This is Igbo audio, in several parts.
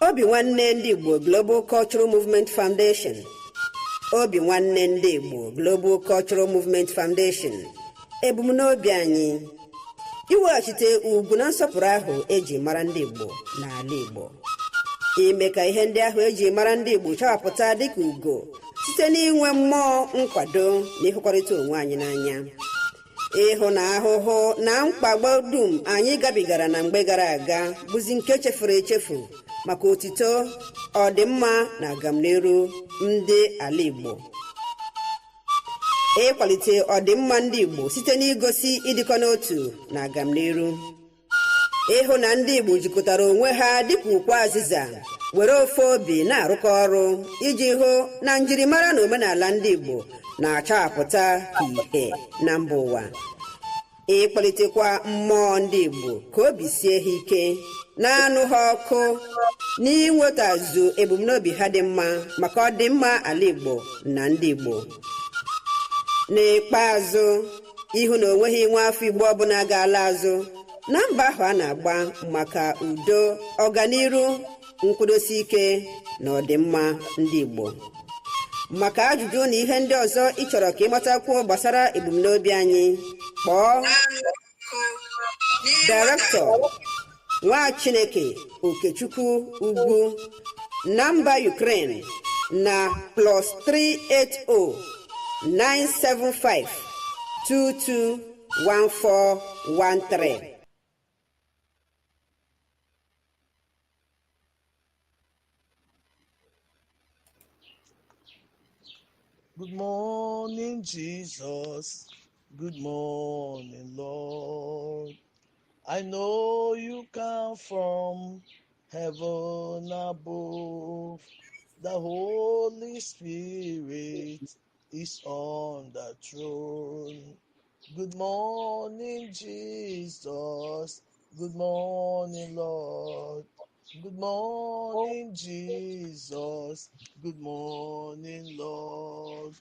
Obi Nwanne Ndị Igbo Global Cultural Movement Foundation. Obi Nwanne Ndị Igbo Global Cultural Movement Foundation, ebumnobi anyị iweghachite ugwu na nsọpụrụ ahụ eji mara ndị Igbo n'ala Igbo, ime ka ihe ndị ahụ eji mara ndị Igbo chawapụta dịka ugo site n'inwe mmụọ nkwado na ịhụkọrịta onwe anyị n'anya, ịhụ na ahụhụ na mkpagbu dum anyị gabigara na mgbe gara aga bụzi nke chefuru echefu maka otito, ọdịmma na agamniru ndị ala Igbo, ịkwalite ọdịmma ndị Igbo site n'igosi ịdịkọ n'otu na agamniru, ịhụ na ndị Igbo jikọtara onwe ha dịka ukwu azịza, were ofe obi na-arụkọ ọrụ iji hụ na njirimara na omenala ndị Igbo na-achawapụta ka ìhè na mba ụwa, ịkpọlitekwa mmụọ ndị Igbo ka obi sie ha ike na-anụ ha ọkụ n'inwetazu ebumnobi ha dị mma maka ọdịmma ala Igbo na ndị Igbo. N'ikpeazụ, ịhụ na onweghị nwa afọ Igbo ọbụla ga-ala azụ na mba ahụ a na-agba maka udo, ọganiru, nkwụdosi ike na ọdịmma ndị Igbo. Maka ajụjụ na ihe ndị ọzọ ị chọrọ ka ị matakwuo gbasara ebumnobi anyị, kpọọ Director Nwa Chineke Okechukwu Ugwu na mba Ukraine na +380 975 221413. Good morning, Jesus. Good morning, Lord. I know you come from heaven above. The Holy Spirit is on the throne. Good morning, Jesus. Good morning, Lord. Good morning, Jesus. Good morning, Lord.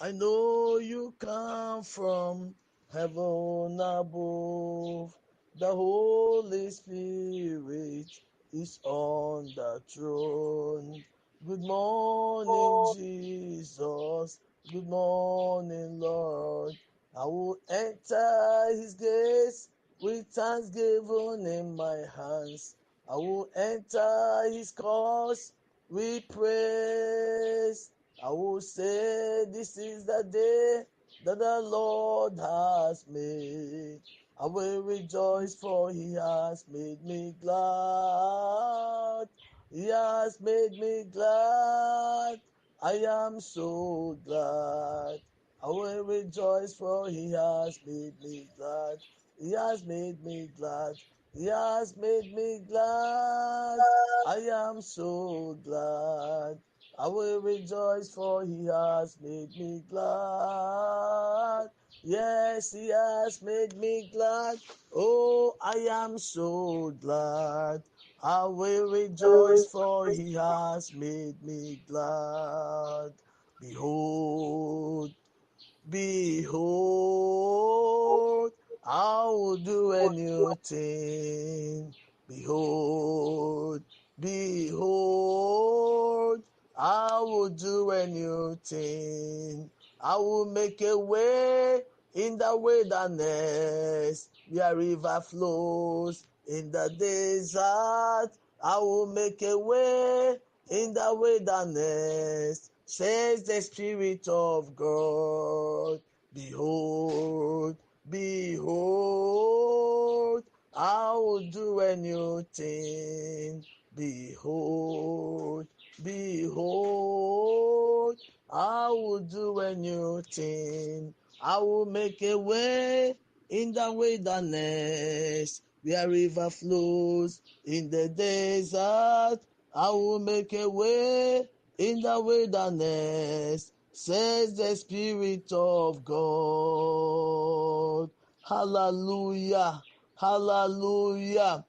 I know you come from heaven above. The Holy Spirit is on the throne. Good morning, Jesus. Good morning, Lord. I will enter his gates with thanksgiving in my hands. I will enter his cause with praise. I will say, this is the day that the Lord has made. I will rejoice, for he has made me glad. He has made me glad. I am so glad. I will rejoice, for he has made me glad. He has made me glad. He has made me glad. I am so glad. I will rejoice, for he has made me glad. Yes, he has made me glad. Oh, I am so glad. I will rejoice, for he has made me glad. Behold, behold, I will do a new thing. Behold, behold, I will do a new thing. I will make a way in the wilderness, where river flows in the desert. I will make a way in the wilderness, says the Spirit of God. Behold, behold, I will do a new thing. Behold, behold, I will do a new thing. I will make a way in the wilderness, where river flows in the desert. I will make a way in the wilderness, says the Spirit of God. Hallelujah. Hallelujah.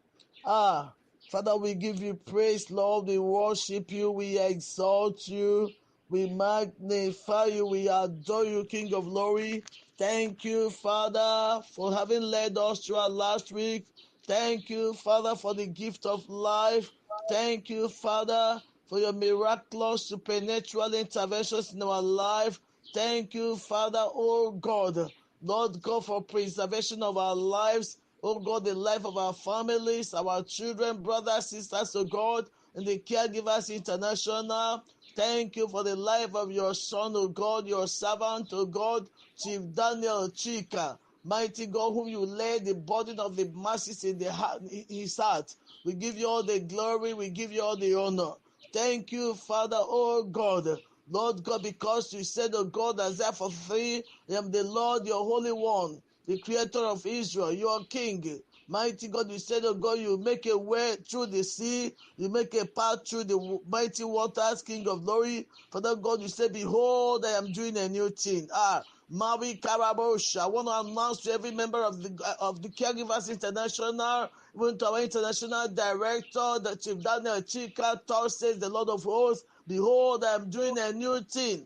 Father, we give you praise, Lord. We worship you. We exalt you. We magnify you. We adore you, King of glory. Thank you, Father, for having led us through our last week. Thank you, Father, for the gift of life. Thank you, Father, for your miraculous supernatural interventions in our life. Thank you, Father, oh God, Lord God, for preservation of our lives. Oh God, the life of our families, our children, brothers, sisters, oh God, and the Caregivers International. Thank you for the life of your son, oh God, your servant, oh God, Chief Daniel Chika. Mighty God, whom you lay the burden of the masses in the heart, his heart. We give you all the glory, we give you all the honor. Thank you, Father, oh God. Lord God, because you said, oh God, Isaiah 43, I am the Lord, your Holy One, the Creator of Israel, your King. Mighty God, you said, oh God, you make a way through the sea, you make a path through the mighty waters, King of glory. Father God, you said, behold, I am doing a new thing. Maui Karabosh, I want to announce to every member of the Caregivers International, even to our international director, the Chief Daniel Chika, thus says the Lord of hosts, behold, I am doing a new thing.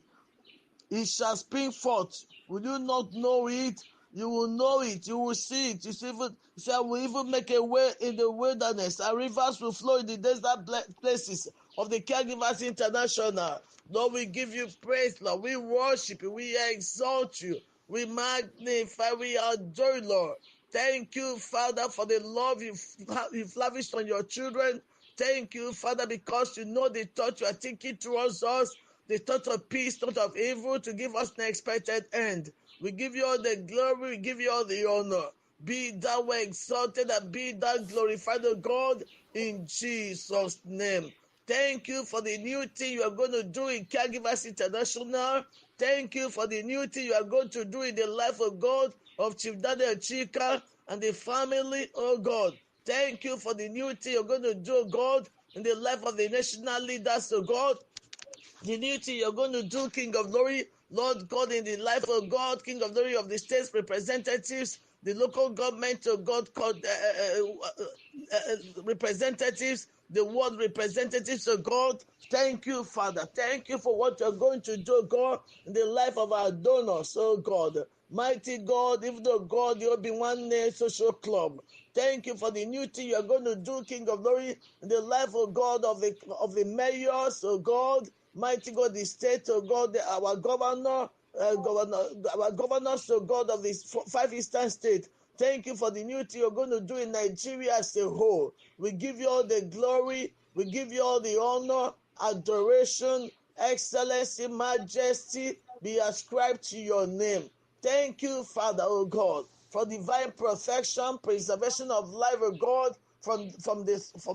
It shall spring forth. Will you not know it? You will know it. You will see it. You see, even, you see, I will even make a way in the wilderness, and rivers will flow in the desert places of the Caregivers International. Lord, we give you praise, Lord. We worship you. We exalt you. We magnify. We adore you, Lord. Thank you, Father, for the love you've lavished on your children. Thank you, Father, because you know the thought you are thinking towards us, the thought of peace, not of evil, to give us an expected end. We give you all the glory, we give you all the honor. Be thou exalted and be thou glorified, O God, in Jesus' name. Thank you for the new thing you are going to do in Caregivers International. Thank you for the new thing you are going to do in the life of God, of Chief Daniel Chika and the family, oh God. Thank you for the new thing you're going to do, God, in the life of the national leaders, oh God. The new thing you're going to do, King of Glory, Lord God, in the life of God, King of Glory, of the state's representatives, the local government, oh God, called, representatives, the world representatives of God. Thank you, Father. Thank you for what you're going to do, God, in the life of our donors, oh God. Mighty God, even though God, you'll be one name social club. Thank you for the new thing you are going to do, King of Glory, in the life of God, of the mayors, oh God, mighty God, the state, oh God, our governor, our governors, oh God, of the 5 eastern states. Thank you for the new thing you're going to do in Nigeria as a whole. We give you all the glory. We give you all the honor, adoration, excellency, majesty be ascribed to your name. Thank you, Father, oh God, for divine protection, preservation of life, oh God, from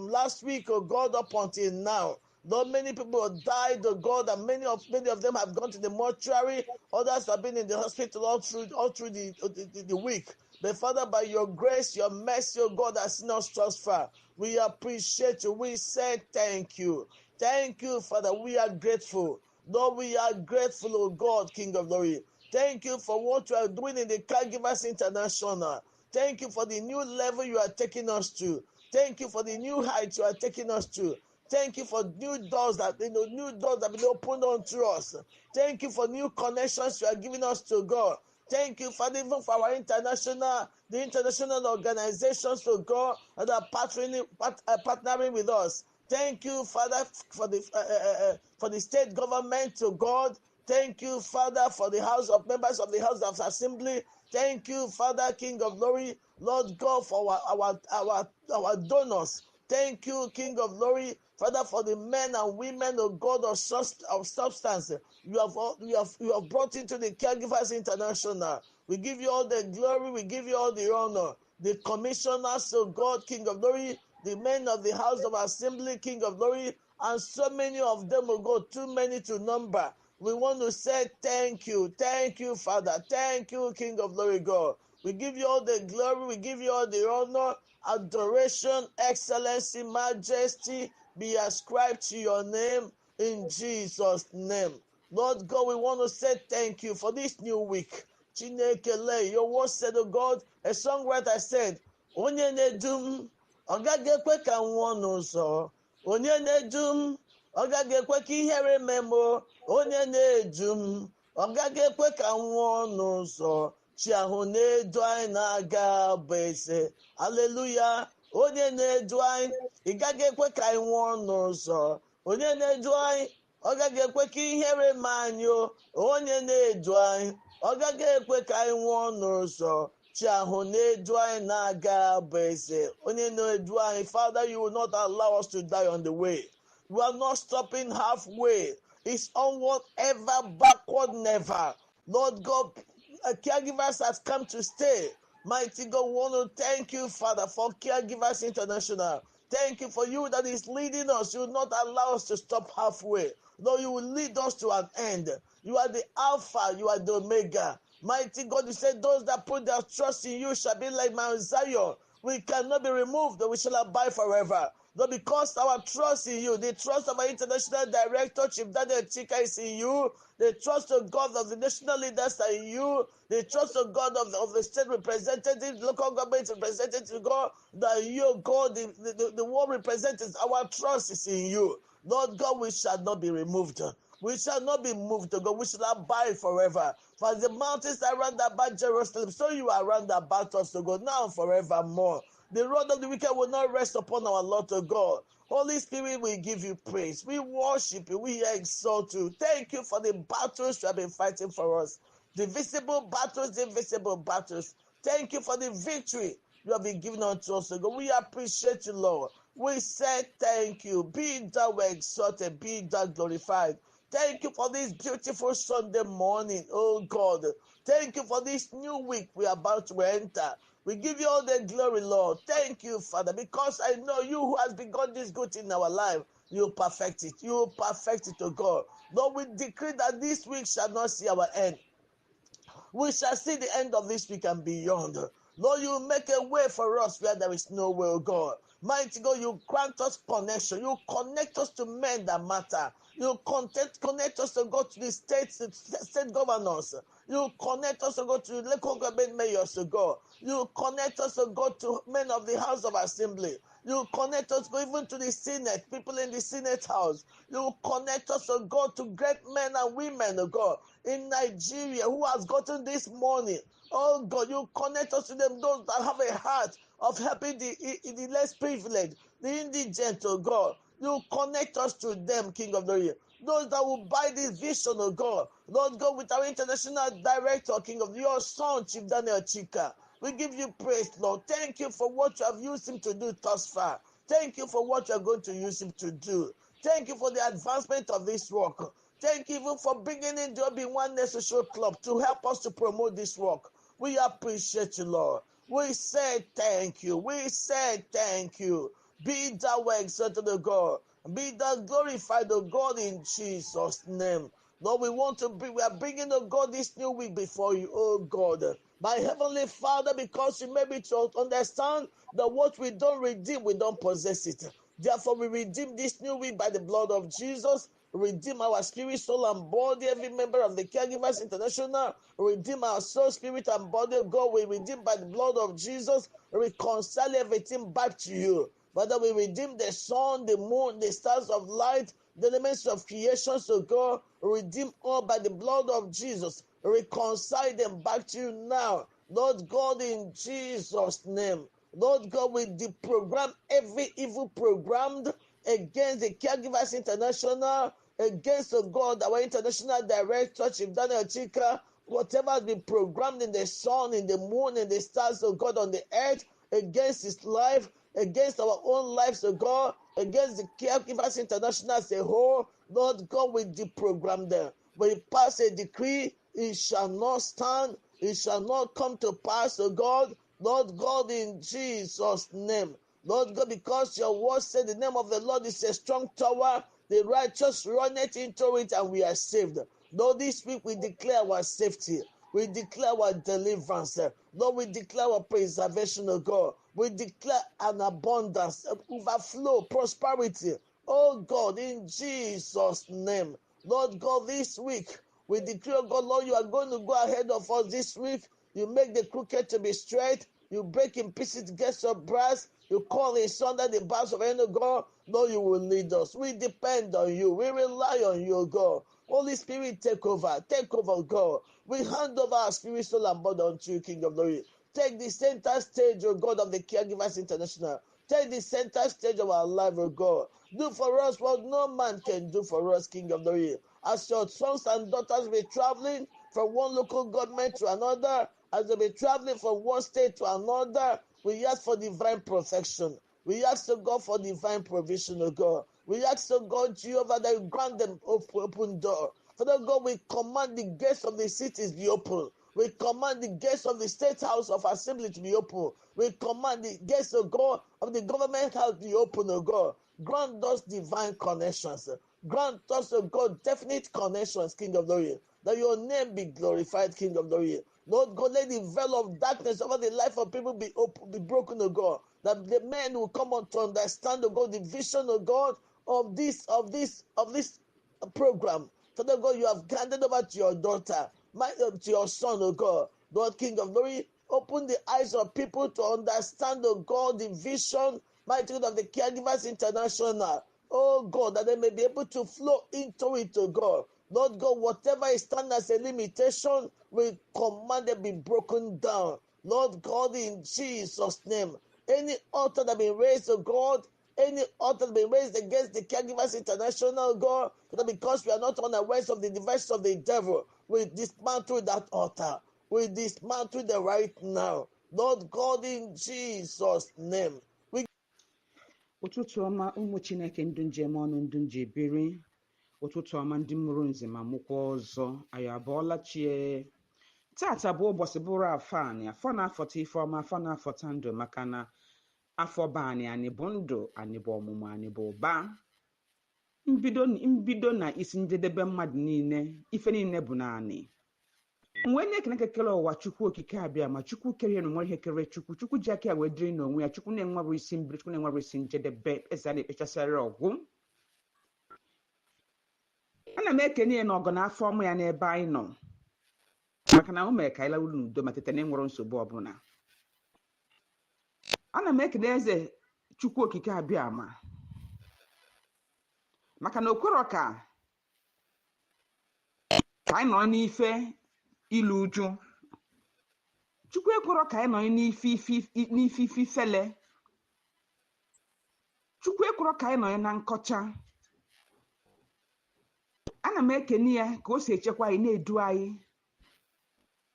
last week, oh God, up until now. Lord, many people have died, oh God, and many of them have gone to the mortuary. Others have been in the hospital all through the week. But Father, by your grace, your mercy, oh God, has seen us thus far. We appreciate you. We say thank you. Thank you, Father. We are grateful. Lord, we are grateful, oh God, King of Glory. Thank you for what you are doing in the Caregivers International. Thank you for the new level you are taking us to. Thank you for the new height you are taking us to. Thank you for new doors that have been opened unto us. Thank you for new connections you are giving us to God. Thank you, Father, even for our international organizations to God that are partnering with us. Thank you, Father, for the state government to God. Thank you, Father, for the House of members of the House of Assembly. Thank you, Father, King of Glory, Lord God, for our donors. Thank you, King of Glory, Father, for the men and women of God of substance you have brought into the Caregivers International. We give you all the glory, we give you all the honor. The commissioners of God, King of Glory, the men of the House of Assembly, King of Glory, and so many of them will go, too many to number. We want to say thank you. Thank you, Father. Thank you, King of Glory, God. We give you all the glory. We give you all the honor, adoration, excellency, majesty be ascribed to your name in Jesus' name. Lord God, we want to say thank you for this new week. Chinekele, your word said, oh God, a songwriter said, Onye na-edu m, ọ gaghị ekwe ka m nwụọ n'ụzọ. Onye na-edu m, ọ gaghị ekwe ka ihere mee m. Onye na-edu m, ọ gaghị ekwe ka m nwụọ n'ụzọ. Chi ahụ na-edu anyị na-aga bụ eze. Hallelujah. Onye na-edu anyị, ị gaghị ekwe ka anyị nwụọ n'ụzọ. Onye na-edu anyị, ọ gaghị ekwe ka ihere mee anyị o. Onye na-edu anyị, ọ gaghị ekwe ka anyị nwụọ n'ụzọ. Chi ahụ na-edu anyị na-aga bụ eze. Onye na-edu anyị, Father, you will not allow us to die on the way. We are not stopping halfway. It's onward ever, backward never. Lord God, caregivers has come to stay. Mighty God, we want to thank you, Father, for Caregivers International. Thank you for you that is leading us. You will not allow us to stop halfway. Lord, you will lead us to an end. You are the Alpha, you are the Omega. Mighty God, you said those that put their trust in you shall be like Mount Zion. We cannot be removed, we shall abide forever. Lord, because our trust in you, the trust of our international director, Chief Daniel Chika, is in you, the trust of God of the national leaders are in you, the trust of God of the state representatives, local government representatives, God, that you, God, the world representatives, our trust is in you. Lord God, we shall not be removed. We shall not be moved to God. We shall abide forever. For the mountains are round about Jerusalem, so you are round about us to go now and forevermore. The rod of the wicked will not rest upon our Lord to God. Holy Spirit, we give you praise. We worship you. We exalt you. Thank you for the battles you have been fighting for us. The visible battles, the invisible battles. Thank you for the victory you have been giving unto us, O God. We appreciate you, Lord. We say thank you. Be thou exalted. Be thou glorified. Thank you for this beautiful Sunday morning, oh God. Thank you for this new week we are about to enter. We give you all the glory, Lord. Thank you, Father, because I know you who has begun this good in our life, you perfect it. You perfect it, oh God. Lord, we decree that this week shall not see our end. We shall see the end of this week and beyond. Lord, you make a way for us where there is no way, oh God. Mighty God, you grant us connection. You connect us to men that matter. You connect us to go to the state governors. You connect us to go to the local government mayors to go. You connect us to go to men of the House of Assembly. You connect us go even to the Senate, people in the Senate House. You connect us to go to great men and women, oh God, in Nigeria who has gotten this money. Oh God, you connect us to them, those that have a heart of helping the less privileged, the indigent, oh God. You connect us to them, King of Glory. Those that will buy this vision, oh God. Lord God, with our international director, King of your son, Chief Daniel Chika. We give you praise, Lord. Thank you for what you have used him to do thus far. Thank you for what you are going to use him to do. Thank you for the advancement of this work. Thank you even for bringing in the Obinwanne Social Club to help us to promote this work. We appreciate you, Lord. We say thank you. We say thank you. Be thou exalted, O God. Be thou glorified, O God, in Jesus' name. Lord, we are bringing, O God, this new week before you, O God. My heavenly Father, because you made me to understand that what we don't redeem, we don't possess it. Therefore, we redeem this new week by the blood of Jesus. Redeem our spirit, soul, and body. Every member of the Caregivers International, redeem our soul, spirit, and body. God, we redeem by the blood of Jesus. Reconcile everything back to you. Father, we redeem the sun, the moon, the stars of light, the elements of creation. So God, redeem all by the blood of Jesus. Reconcile them back to you now. Lord God, in Jesus' name. Lord God, we deprogram every evil programmed against the Caregivers International, against the God, our international director, Chief Daniel Chika, whatever has been programmed in the sun, in the moon, in the stars of God on the earth, against his life, against our own lives, oh God, against the Caregivers International as a whole, Lord God, we deprogram them. We pass a decree, it shall not stand, it shall not come to pass, oh God, Lord God, in Jesus' name. Lord God, because your word said the name of the Lord is a strong tower, the righteous run it into it and we are saved. Lord, this week we declare our safety. We declare our deliverance. Lord, we declare our preservation, O God. We declare an abundance, overflow, prosperity. Oh God, in Jesus' name. Lord God, this week, we declare, God, Lord, you are going to go ahead of us this week. You make the crooked to be straight. You break in pieces gates of brass. You call asunder the bars of any God. Lord, you will lead us. We depend on you. We rely on you, God. Holy Spirit, take over. Take over, God. We hand over our spirit, soul, and body unto you, King of Glory. Take the center stage, O God of the Caregivers International. Take the center stage of our life, O God. Do for us what no man can do for us, King of Glory. As your sons and daughters be traveling from one local government to another, as they be traveling from one state to another, we ask for divine protection. We ask, O God, for divine provision, O God. We ask, O God, Jehovah, that you grant them open door. Father God, we command the gates of the cities be open. We command the gates of the State House of Assembly to be open. We command the gates of God of the government house to be open, O God. Grant us divine connections. Grant us, O God, definite connections, King of Glory. That your name be glorified, King of Glory. Lord God, let the veil of darkness over the life of people be open, be broken, O God. That the men will come on to understand, O God, the vision, O God, of this program. Father God, you have handed over to your daughter, to your son, O God. Lord, King of Glory, open the eyes of people to understand, O God, the vision, mighty God, of the Caregivers International. Oh God, that they may be able to flow into it, O God. Lord God, whatever is standing as a limitation, we command it be broken down. Lord God, in Jesus' name, any altar that been raised, O God, any altar that been raised against the Caregivers International, God, that because we are not unaware of the device of the devil, we dismantle that altar. We dismantle it right now. Lord God, in Jesus' name. Ụtụtụ ọma ụmụ Chineke ndụ njem ọnụ ndụ nje biri. Ụtụtụ ọma ndị mụrụ nze ma mụkwa ọzọ anyị abọọla chie. Tata bụ ụbọchị bụrụ afọ anị, afọ na-afọta ife ọma, afọ na-afọta ndụ, maka na afọ bụ anị, anị bụ ndụ, anị bụ ọmụmụ, anị bụ ụba. Mbido na isi njedebe mmadụ niile, ife niile bụ na anị. Mgbe na-ekene kekere ụwa Chukwu okike abịa ma Chukwu kere na nwere ihe kere Chukwu, Chukwu ji aka ya wee dịrị n'onwe ya, Chukwu na-enwere isi mbido, Chukwu na-enwere isi njedebe, eze a na-ekpechasịrị ọgwụ. Ana m ekene ya n'ọgụ na afọ ọma ya n'ebe anyị nọ, maka na o mere ka anyị lawuru n'udo ma tete na enwere nsogbu ọbụla. Ana m ekene eze Chukwu okike abịa ma maka na o kwerọ ka anyị nọrọ n'ife ilu uju. Chukwu ekwerọ ka anyị nọrọ n'ife ife ifele. Chukwu ekwerọ ka anyị nọrọ na nkọcha. Ana m ekene ya ka o si echekwa anyị, na-edu anyị,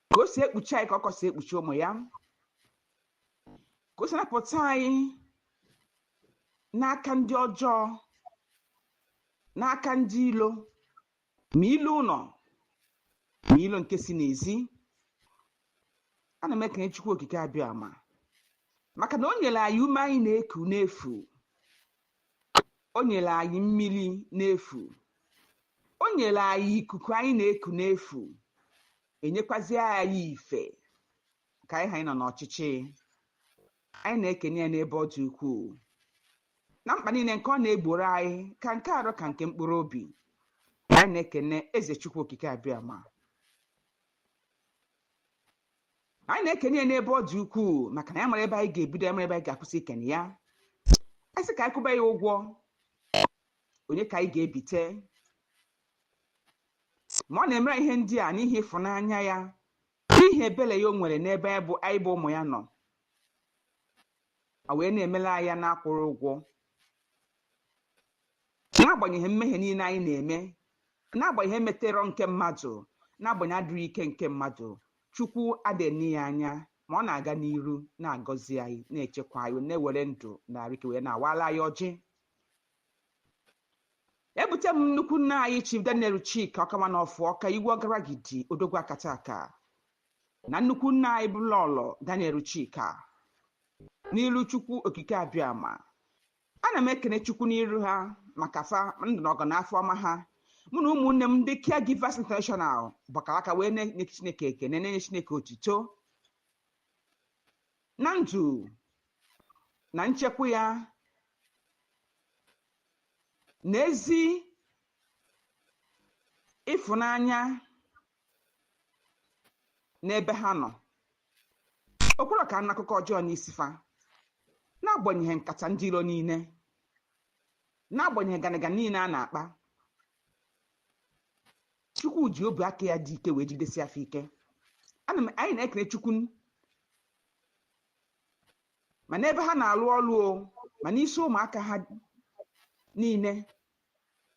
ka o si ekpuchi anyị ka ọ si ekpuchi ụmụ ya, ka o si napụta anyị n'aka ndị ọjọọ, n'aka ndị ilo, ma ilu ụlọ ma ilo nke si n'ezi. Ana m ekene Chukwu okike abịa ma maka na o nyere anyị ume anyị na-eku n'efu, o nyere anyị mmiri n'efu, o nyere anyị ikuku anyị na-eku n'efu, enyekwazi anyị ife ka anyị nọ n'ọchịchị. Anyị na-ekene ya n'ebe ọ dị ukwuu na mkpa niile nke ọ na-egboro anyị, ka nke arụ ka nke mkpụrụ obi. Anyị na-ekene eze Chukwu okike abịa ma anyị na-ekene ya n'ebe ọ dị ukwuu maka na ya mara ebe anyị ga-ebido, ya mara ebe anyị ga-akwụsị ikene ya. Anyị sị ka anyị kwụba ya ụgwọ, onye ka anyị ga-ebite? Ma ọ na-emere ihe ndị a n'ihi ịfụnanya ya, n'ihi ebele ya o nwere n'ebe anyị bụ ụmụ ya nọ, ọ wee na-emela ya na-akwụrụ ụgwọ, n'agbanyeghị mmehie niile anyị na-eme, n'agbanyeghị emeterọ nke mmadụ, n'agbanyeghị adịrị ike nke mmadụ. Chukwu adịghị ya anya, ma ọ na-aga n'iru na-agọzi anyị, na-echekwa anyị, na-ewere ndụ na arịke wee na-awala anyị ọjị. Ebute m nnukwu nna anyị Chief Daniel Chika Ọkama na ọfụ ọka Igwe Ọgaragidi Odogwu Akataka na nnukwu nna anyị bụ Lọlọ Daniel Chika n'ilu Chukwu okike abịama. Ana m ekene Chukwu n'iru ha maka fa ndụ na ọgọ na afọ ọma ha. Mụ na ụmụnne m ndị Caregivers International gbakọrọ aka wee na-enye Chineke ekene, na-enye Chineke otito na ndụ na nchekwa ya na ezi ịfụnanya n'ebe ha nọ. O kwere ka anụ akụkọ ọjọọ n'isi fa, n'agbanyeghị nkata ndị iro niile, n'agbanyeghị ganiga niile a na-akpa. Chukwu ji obi aka ya dị ike wee jidesi afọ ike. Anyị na-ekele Chukwu ma n'ebe ha na-alụ ọrụ o, Ma n'isi ụmụaka ha niile,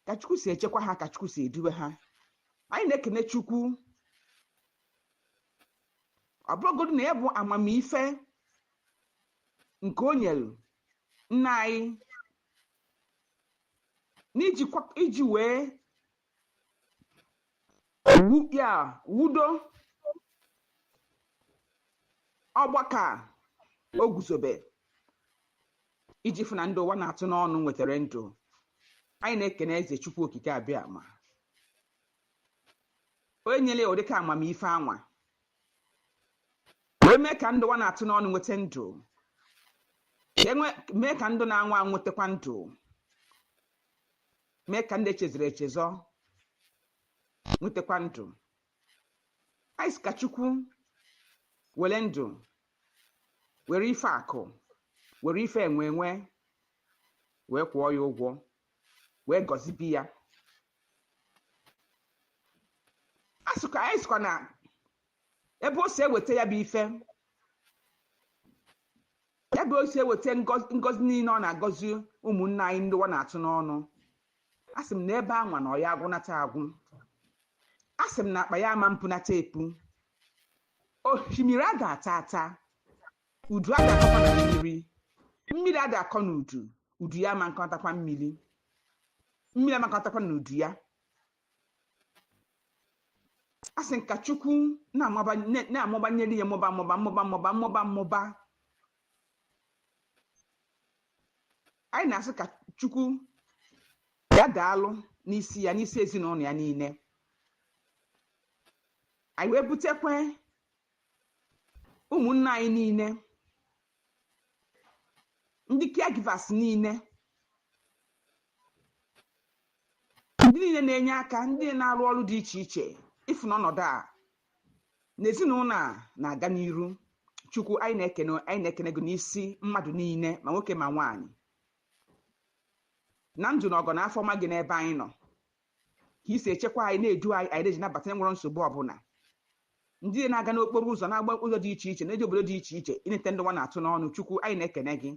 ka Chukwu si echekwa ha, ka Chukwu si eduwe ha. Anyị na-ekene Chukwu, ọ bụrụgodu na ya bụ amamife nke o nyere nna anyị iji wee ya wudo ọgbakọ a o guzobe iji fụ na ndị ụwa na-atụ n'ọnụ nwetara ndụ. Anyị na-ekene eze Chukwu Okike Abịama, onye nyere ya ụdịka amamife anwa wee mee ka ndụ ụwa na-atụ n'ọnụ nweta ndụ, mee ka ndụ na-anwụ anwụ nwetakwa ndụ, mee ka ndị echeziri echezọ nwetakwa ndụ. Anyị sị ka Chukwu were ndụ, were ife akụ, were ife enwe enwe wee kwụọ ya ụgwọ, wee gọzibi ya. Anyị sịkwa na ebe o si eweta ya bụ ife, ya bụ o si eweta ngọzi niile ọ na-agọzi ụmụnne anyị ndị ụwa na-atụ n'ọnụ. A sị m na ebe anwa na ọ ya agwụnata agwụ. A sị m na akpa ya ama mpụnata epu. Osimiri a ga-ata ata, udu a ga-akọkwa na mmiri, mmiri a ga-akọ n'udu, udu ya ama nkọtakwa mmiri, mmiri ama nkọtakwa n'udu ya. A sị nka Chukwu na-amụbanyere ya mmụba mmụba mmụba mmụba mmụba mmụba. Anyị na-asị ka Chukwu ya daalụ n'isi ya, n'isi ezinụlọ ya niile. Anyị wee butekwe ụmụnne anyị niile, ndị caregivers niile, ndị niile na-enye aka, ndị na-arụ ọrụ dị iche iche ịfụ n'ọnọdụ a na ezinụlọ a na-aga n'iru. Chukwu, anyị na-ekene gị n'isi mmadụ niile, ma nwoke ma nwaanyị, na ndụ na ọgọ na afọ ọma gị n'ebe anyị nọ, ka i si echekwa anyị, na-edu anyị, anyị na-eji nabata enwere nsogbu ọbụla. Ndị na-aga n'okporo ụzọ, na-agba ụzọ dị iche iche, na-eji obodo dị iche iche inete ndị nwa na-atụ n'ọnụ. Chukwu, anyị na-ekene gị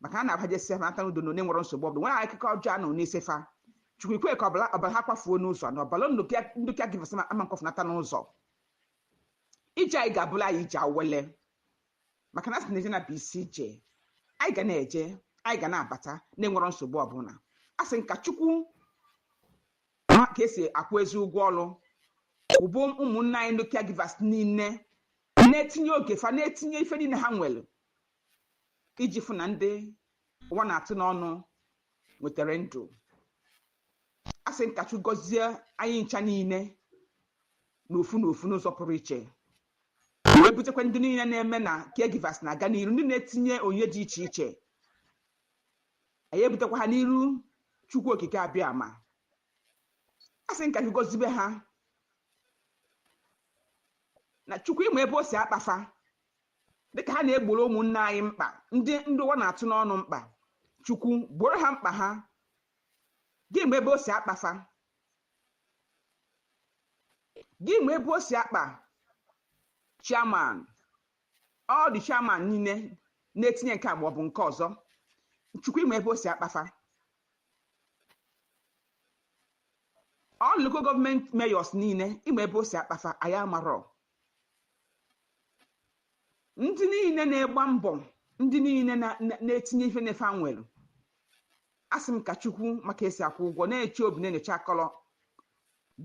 maka a na-abajesi afa nata n'udo na onye nwere nsogbu ọbụla nwere akụkọ ọjọọ anọ n'isi fa. Chukwu, ikwe ka ọbara ha kwafuo n'ụzọ, na ọbara ndị caregivers ama nkwafunata n'ụzọ. Ije anyị ga-abụla anyị ije awele, maka na asị na eje na bụ isi ije. Anyị ga na-eje, anyị ga na-abata na-enwere nsogbu ọbụla. A sị nka Chukwu ma ka esi akwụ ezi ụgwọ ọrụ ụbụ ụmụnne anyị ndị caregivers niile na-etinye oge fa, na-etinye ife niile ha nwere iji fụ na ndị ụwa na-atụ n'ọnụ nwetara ndụ. A sị nka Chukwu gọzie anyị ncha niile n'ofu n'ofu n'ụzọ pụrụ iche, wee butekwa ndị niile na-eme na caregivers na-aga n'iru, ndị na-etinye onyinye dị iche iche. Anyị ebutekwa ha n'iru Chukwu Okike Abịama. A sị nka Chukwu gọzibe ha, na Chukwu ịma ebe o si akpafa dịka ha na-egboro ụmụnne anyị mkpa, ndị ụwa na-atụ n'ọnụ mkpa. Chukwu gboro ha mkpa ha. Gị ma ebe o si akpafa, gị ma ebe o si akpa chairman, all the chairman niile na-etinye nke a ma ọ bụ nke ọzọ. Chukwu ịma ebe o si akpafa. All local government mayors niile ịma ebe o si akpafa, anyị amarọ. Ndị niile na-egba mbọ, ndị niile na-etinye ife na-efe nwere. Asị m ka Chukwu maka esi akwụ ụgwọ na-eche obi na-enyocha akọrọ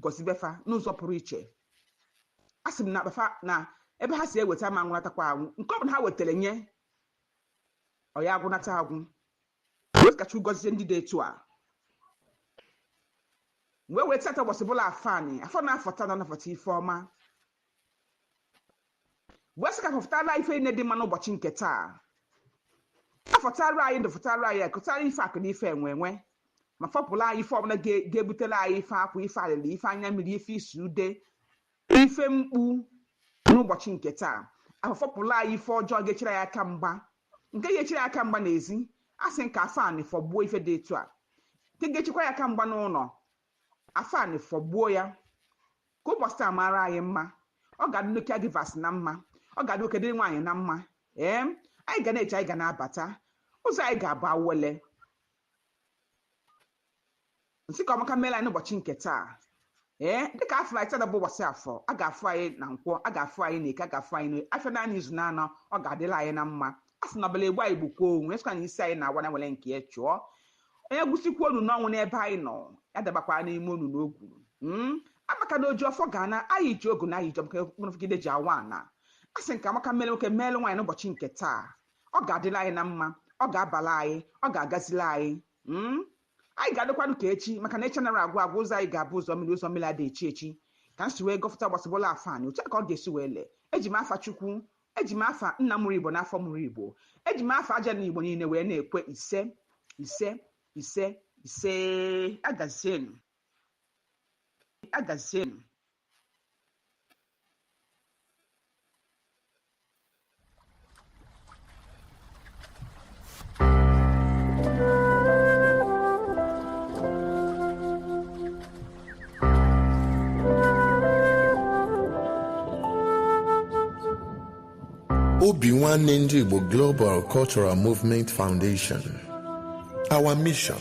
gọzibefa n'ụzọ pụrụ iche. Asị m na akpafa na ebe ha si eweta ma nwụnatakwa anwụ, nke ọ bụla ha wetara nye ọ ya agwụnata agwụ. Wee ka Chukwu gọzie ndị dị etu a. Wee wee tata ụbọchị bụla afọ anyị, afọ na-afọta na anafọta ife ọma. Wee sị ka fọtara ife niile dị mma n'ụbọchị nke taa. Afọtara anyị ndụ, fọtara anyị akụtara ife akụ na ife enwe enwe, ma fọpụrụ anyị ife ọbụla ga-ebutere anyị ife akwa, ife alịlị, ife anya mmiri, ife isi ude, ife mkpu n'ụbọchị nke taa. Afọpụrụ anyị ife ọjọọ ga-echere anyị aka mgba, nke ga-echere anyị aka mgba n'ezi. A sị nka afọ anị fọgbuo ife dị etu a, nke ga-echekwa ya aka mgba n'ụlọ, afọ anị fọgbuo ya. Ka ụbọchị taa mara anyị mma. Ọ ga-adị ndị caregivers na mma, ọ ga-adị nwoke dịrị nwaanyị na mma. Ee, anyị ga na-eche, anyị ga na-abata. Ụzọ anyị ga-abụ awele. Nsị ka ọmaka meela anyị n'ụbọchị nke taa. Ee, dịka afọ anyị taa bụ ụbọchị afọ, a ga-afụ anyị na nkwọ, a ga-afụ anyị na eke, a ga-afụ anyị n'afịa naanị izu na-anọ, ọ ga-adịla anyị na mma. A sị na ọbụla egbu anyị gbukwuo onwe sịkwa na isi anyị na-awa na nwere nke ya chụọ. Onye gwụsikwa onu n'ọnwụ n'ebe anyị nọ, ya dabakwa n'ime onu na ogwuru. Amaka na oji ọfọ ga-ana anyị ji ogu na anyị ji ọmaka mkpụrụfụgide ji awa ana. A sị nke amaka mere nwoke meelu nwaanyị n'ụbọchị nke taa. Ọ ga-adịla anyị na mma, ọ ga-abala anyị, ọ ga-agazili anyị. Anyị ga-adịkwanụ ka echi, maka na echi nara agwụ agwụ. Ụzọ anyị ga-abụ ụzọ mmiri, ụzọ mmiri adịghị echi echi. Ka m si wee gọfụta gbasịbụla afọ anyị otu a ka ọ ga-esi wee lee. Eji m afa Chukwu, eji m afa nna mụrụ Igbo n'afọ mụrụ Igbo, eji m afa aja na Igbo niile wee na-ekwe ise ise ise ise. Agazienụ, agazienụ. Obi Nwanne Ndị Igbo Global Cultural Movement Foundation. Our mission: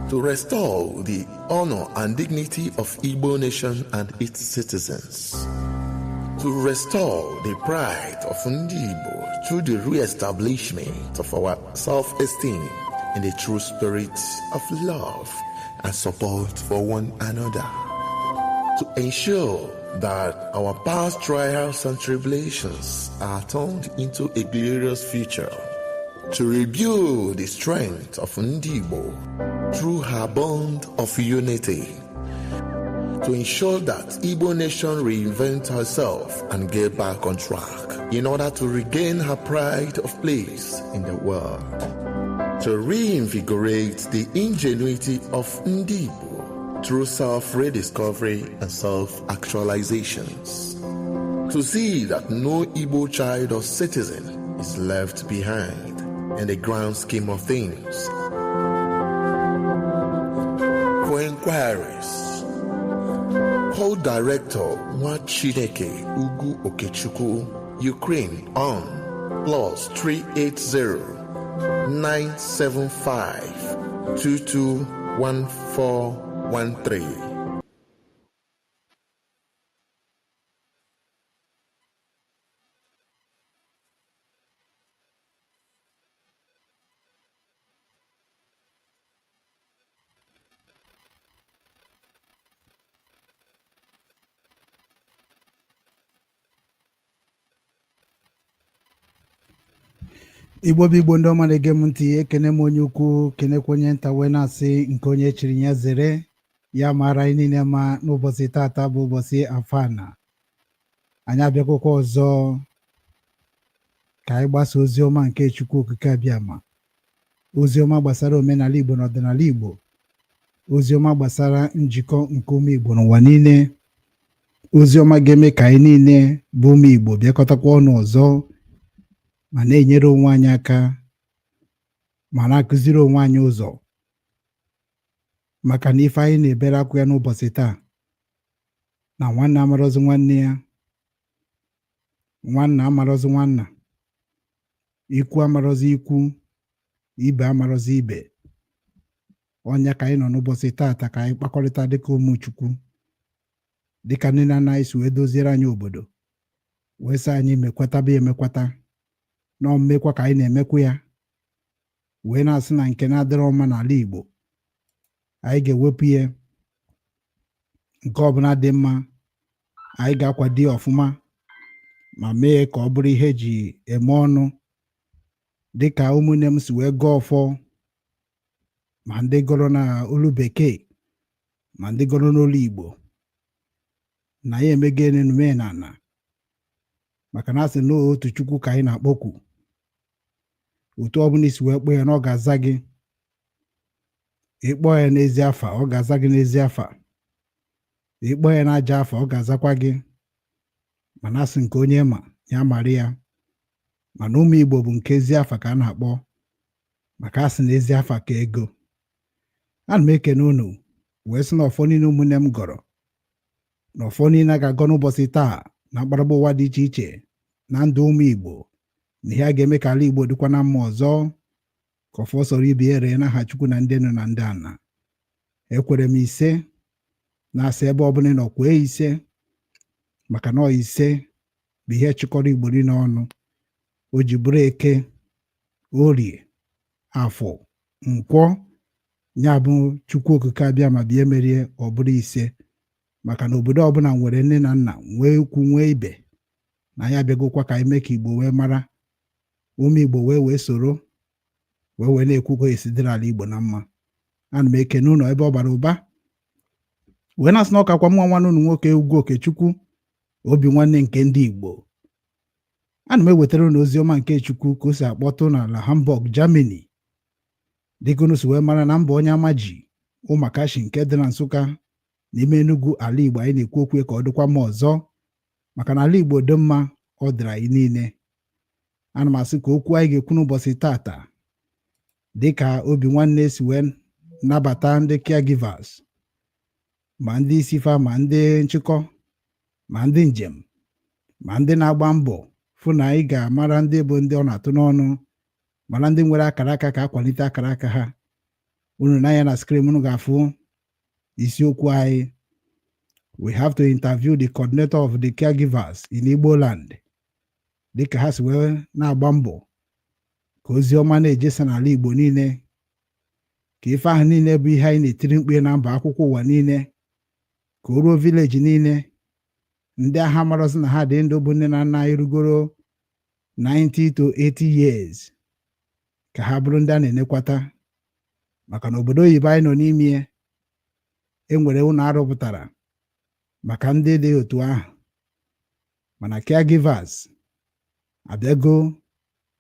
to restore the honor and dignity of Igbo nation and its citizens, to restore the pride of Ndị Igbo through the re-establishment of our self-esteem in the true spirit of love and support for one another, to ensure that our past trials and tribulations are turned into a glorious future, to rebuild the strength of Ndị Igbo through her bond of unity, to ensure that Igbo nation reinvent herself and get back on track in order to regain her pride of place in the world, to reinvigorate the ingenuity of Ndị Igbo through self-rediscovery and self-actualizations, to see that no Igbo child or citizen is left behind in the grand scheme of things. For inquiries, call Director Nwachineke Ugu Okechukwu, Ukraine on +380 975 221413. Igbo bụ Igbo, ndị ọma na-ege m ntị, ekene m onye ukwu, kenekwa onye nta, wee na-asị nke onye chiri ya zere. Ya mara anyị niile ma n'ụbọchị tata bụ ụbọchị afana. Anyị abịakwụkwọ ọzọ ka anyị gbasa ozi ọma nke Chukwu Okike Abịama, ozi ọma gbasara omenala Igbo na ọdịnala Igbo, ozi ọma gbasara njikọ nke ụmụ Igbo n'ụwa niile, ozi ọma ga-eme ka anyị niile bụ ụmụ Igbo bịakọtakwa ọnụ ọzọ ma na-enyere onwe anyị aka ma na-akụziri onwe anyị ụzọ, maka na ife anyị na-ebere akwa ya n'ụbọchị taa na nwanne amarọzi nwanne ya, nwanna amarọzi nwanna, ikwu amarọzi ikwu, ibe amarọzi ibe. Ọnya ka anyị nọ n'ụbọchị taata ka anyị kpakọrịta dịka ụmụ Chukwu, dịka nne na nna anyị si wee doziere anyị obodo, wee sị anyị mekwataba emekwata na mmekwa ka anyị na-emekwa ya, wee na-asị na nke na-adịrọ mma n'ala Igbo anyị ga-ewepụ ya, nke ọbụla dị mma anyị ga-akwado ya ọfụma ma mee ka ọ bụrụ ihe eji eme ọnụ, dịka ụmụnne m si wee gọọ ọfọ, ma ndị gọrọ na olu bekee ma ndị gọrọ n'olu Igbo, na ya emego emume na ana, maka na asị na otu Chukwu ka anyị na-akpọku. Otu ọbụla isi wee kpọọ ya na ọ ga-aza gị. Ịkpọ ya n'ezi afa, ọ ga-aza gị n'ezi afa. Ịkpọ ya n'aja afa, ọ ga-azakwa gị. Mana asị nke onye ma ya mara ya. Mana ụmụ Igbo bụ nke ezi afa ka a na-akpọ, maka asị na ezi afa ka ego. Ana m ekene unu wee sị na ọfọ niile ụmụnne m gọrọ na ọfọ niile a ga-agọ n'ụbọchị taa na mkparaba ụwa dị iche iche na ndụ ụmụ Igbo Na ihe a ga-eme ka ala Igbo dịkwa na mma ọzọ, ka ọfọ sọrọ ibe ya ree n'aha Chukwu na ndị nọ na ndị ana. Ekwere m ise na-asị ebe ọbụla ị nọ kwee ise, maka na ọ ise bụ ihe chịkọrọ Igbo niile ọnụ. O ji bụrụ Eke, Orie, Afọ, Nkwọ, ya bụ Chukwu Okike abịa ma bịa merie. Ọ bụrụ ise, maka na obodo ọbụla nwere nne na nna, nwee ikwu, nwee ibe. Na anyị abịagokwa ka anyị mee ka Igbo wee mara, ụmụ Igbo wee soro wee na-ekwu ka esi dịrị ala Igbo na mma. Ana m ekene ụlọ ebe ọ bara ụba, wee na-asị na ọkakwa mụnwa, nwanne unu nwoke, Ugwu Okechukwu, obi nwanne nke ndị Igbo. Ana m ewetara unu ozi ọma nke Chukwu ka o si akpọtụ n'ala Hamburg, Germany. Dịka unu si wee mara na mba onye ama ji ụmakashi nke dị na Nsụka n'ime Enugu, ala Igbo anyị na-ekwu okwu ka ọ dịkwa mma ọzọ, maka na ala Igbo dị mma, ọ dịrị anyị niile. Ana m asị ka okwu anyị ga-ekwu n'ụbọchị tata, dịka obi nwanne si wee nabata ndị caregivers, ma ndị isi fa, ma ndị nchịkọ, ma ndị njem, ma ndị na-agba mbọ fụ na anyị ga-amara ndị bụ ndị ọ na-atụ n'ọnụ, mara ndị nwere akara aka, ka akwalite akara aka ha. Unu n'anya na screen, unu ga-afụ isiokwu anyị. We have to interview the coordinator of the caregivers in Igbo land, dịka ha si wee na-agba mbọ ka ozi ọma na-ejesa n'ala Igbo niile, ka ife ahụ niile bụ ihe anyị na-etiri mkpu na mba akwụkwọ ụwa niile, ka o ruo village niile. Ndị agha marọzi na ha dị ndụ bụ nne na nna anyị rugoro 90 to 80 years, ka ha bụrụ ndị a na-enekwata, maka na obodo oyibo anyị nọ n'ime e nwere ụlọ arụpụtara maka ndị dị otu ahụ. Mana caregivers abịago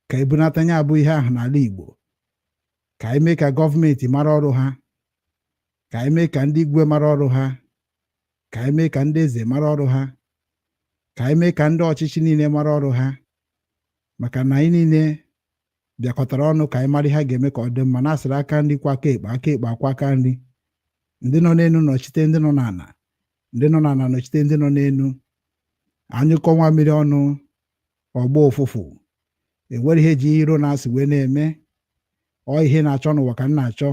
ka ebunata ya bụ ihe ahụ n'ala Igbo, ka anyị mee ka gọọmenti mara ọrụ ha, ka anyị mee ka ndị igwe mara ọrụ ha, ka anyị mee ka ndị eze mara ọrụ ha, ka anyị mee ka ndị ọchịchị niile mara ọrụ ha, maka na anyị niile bịakọtara ọnụ ka anyị mara ihe a ga-eme ka ọ dị mma. Na-asịrị aka nri kwa aka ekpe, aka ekpe akwa aka nri. Ndị nọ n'elu nọchite ndị nọ n'ala, ndị nọ n'ala nọchite ndị nọ n'elu. Anyụkọ nwa mmiri ọnụ, ọgba ụfụfụ. Enwere ihe ji iro na-asị wee na-eme ọ ihe na-achọ n'ụwa ka m na-achọ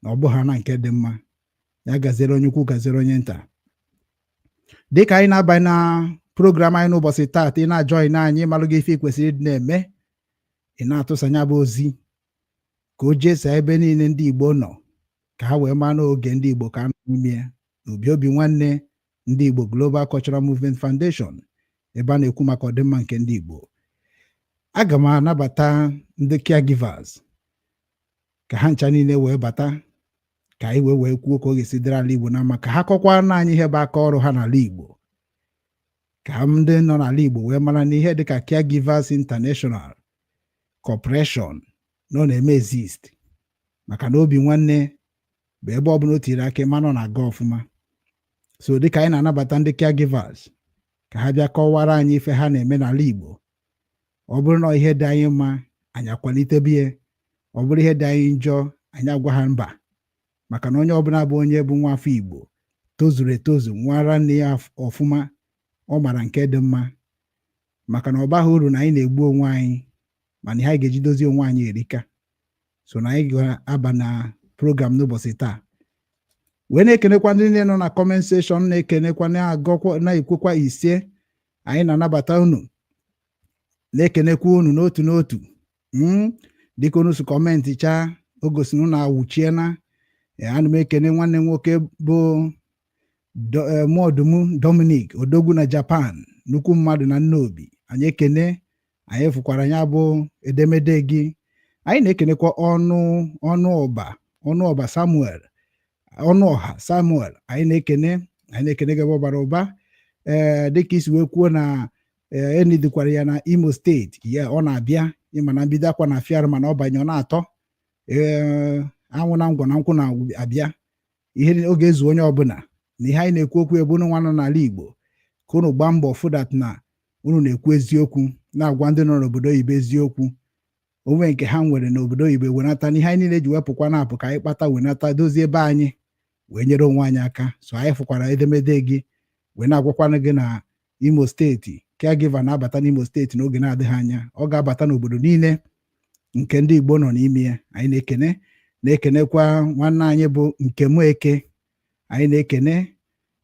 na ọ bụ ha na nke dị mma. Ya gaziere onye ukwu, gaziere onye nta. Dịka anyị na-abanye na program anyị n'ụbọchị taata, ị na-ajoin anyị, malụ gị ife ị kwesịrị ịdị na-eme. Ị na-atụsanya bụ ozi ka o jesaa ebe niile ndị Igbo nọ, ka ha wee maa n'oge ndị Igbo ka nọ n'ime ya n'obi obi nwanne ndị Igbo Global Cultural Movement Foundation, ebe a na-ekwu maka ọdịmma nke ndị Igbo. Aga m anabata ndị caregivers ka ha ncha niile wee bata, ka anyị wee kwuo ka ọ ga-esi dịrị ala Igbo na mma, ka ha kọkwara na anyị ihe bụ aka ọrụ ha n'ala Igbo, ka ndị nọ n'ala Igbo wee mara na ihe dịka Caregivers International Corporation nọ na-eme exist, maka na obi nwanne bụ ebe ọbụla o tiri aka, ịma nọ na-aga ọfụma. So dịka anyị na-anabata ndị caregivers ka ha bịa kọwara anyị ife ha na-eme n'ala Igbo, ọ bụrụ na ihe dị anyị mma, anyị akwalitebe ya. Ọ bụrụ ihe dị anyị njọ, anyị agwa ha mba, maka na onye ọbụla bụ onye bụ nwa afọ Igbo tozuru etozu, nwara nne ya ọfụma, ọ mara nke dị mma, maka na ọ baghị uru na anyị na-egbu onwe anyị, mana ihe anyị ga-eji dozie onwe anyị erika. So na anyị ga-aba na program n'ụbọchị taa, wee na-ekenekwa ndị niile nọ na comment section, na-ekenekwa, na-agọkwa, na-ekwekwa ise. Anyị na-anabata unu, na-ekenekwa unu n'otu n'otu. Dịka unu si comment chaa, o gosiri unu awụchiena. Ana m ekene nwanne m nwoke bụ Mọdụm Dominic Odogwu na Japan, nnukwu mmadụ na Nnobi. Anyị ekene, anyị fụkwara ya bụ edemede gị. Anyị na-ekenekwa ọnụ ọnụ ọba, ọnụ ọba Samuel, ọnụ ọha Samuel. Anyị na-ekene gị ebe ọ bara ụba. Ee, dịka isi wee kwuo na ee, enidikwara ya na Imo Steeti ya, ọ na-abịa. Ịma na mbido akwa na afịarụ, mana ọ banye, ọ na-atọ. Ee, anwụ na ngwọ na nkwụ na-abịa ihe oge ezu onye ọbụla. Na ihe anyị na-ekwu okwu ebe unu nwa nọ n'ala Igbo, ka unu gbaa mbọ fụ that na unu na-ekwu eziokwu, na-agwa ndị nọ n'obodo oyibo eziokwu onwe nke ha nwere n'obodo oyibo, wenata n'ihe anyị niile ji wepụkwa na-apụ, ka anyị kpata wenata, dozie ebe anyị, wee nyere onwe anyị aka. So anyị fụkwara edemede gị, wee na-agwakwanụ gị na Imo Steeti. Caregiver na-abata n'Imo Steeti n'oge na-adịghị anya. Ọ ga-abata n'obodo niile nke ndị Igbo nọ n'ime ya. Anyị na-ekene, na-ekenekwa nwanne anyị bụ Nkem Eke. Anyị na-ekene,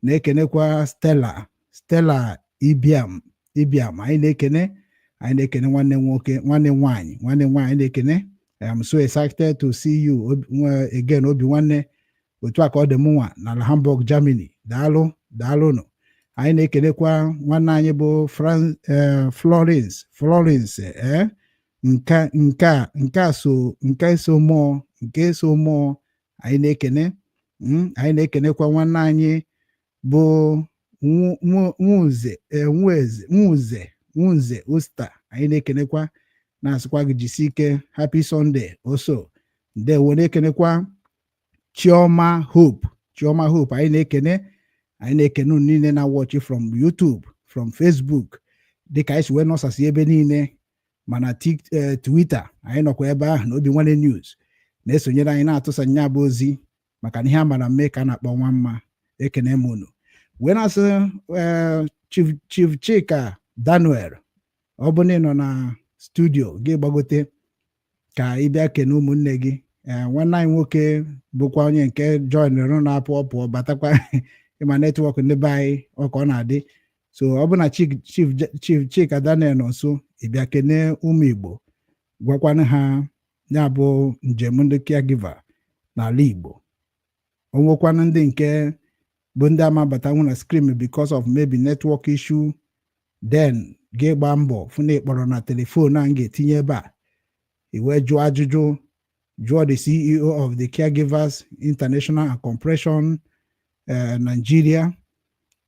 na-ekenekwa Stella, Stella Ibiam, Ibiam. Anyị na-ekene, anyị na-ekene nwanne nwoke, nwanne nwanyị, nwanne nwanyị. Anyị na-ekene. I am so excited to see you again, Obi nwanne. Otu a ka ọ dị mụnwa n'ala Hamburg, Germany. Daalụ, daalụnụ. Anyị na-ekenekwa nwanne anyị bụ Florence, Florence, nke nke a nke a so nke so mmụọ nke so mmụọ. Anyị na-ekene. Anyị na-ekenekwa nwanne anyị bụ Nwuze, Nweze, Nwuze, Nwunze Osta. Anyị na-ekenekwa, na-asịkwa gị jisi ike. Happy Sunday oso. Ndewo. Na-ekenekwa Chioma Hope, Chioma Hope. Anyị na-ekene, anyị na-ekene unu niile na watch from YouTube, from Facebook, dịka anyị si wee nọsasị ebe niile, mana Twitter anyị nọkwa ebe ahụ na Obi Nwanne News na-esonyere anyị, na-atụsa nya bụ ozi, maka na ihe a mara mme ka a na-akpọ nwa mma. Ekene m unu, wee na-asị Chief Chika Daniel, ọ bụ na ị nọ na studio gị, gbagote ka ị bịa kene ụmụnne gị. Nwanne anyị nwoke bụkwa onye nke joinrụ na-apụ, ọ pụọ batakwa. Ịma network ndị be anyị, ọ ka ọ na-adị. So ọ bụ na Chief Chika Daniel nọ nso, ị bịa kene ụmụ Igbo, gwakwanụ ha ya bụ njem ndị caregiver n'ala Igbo. O nwekwanụ ndị nke bụ ndị ama batanwu na screen because of maybe network issue, then gị gbaa mbọ fụ na ị kpọrọ na telephone a m ga-etinye ebe a, i wee jụọ ajụjụ, jụọ the CEO of the Caregivers International and Compression Nigeria.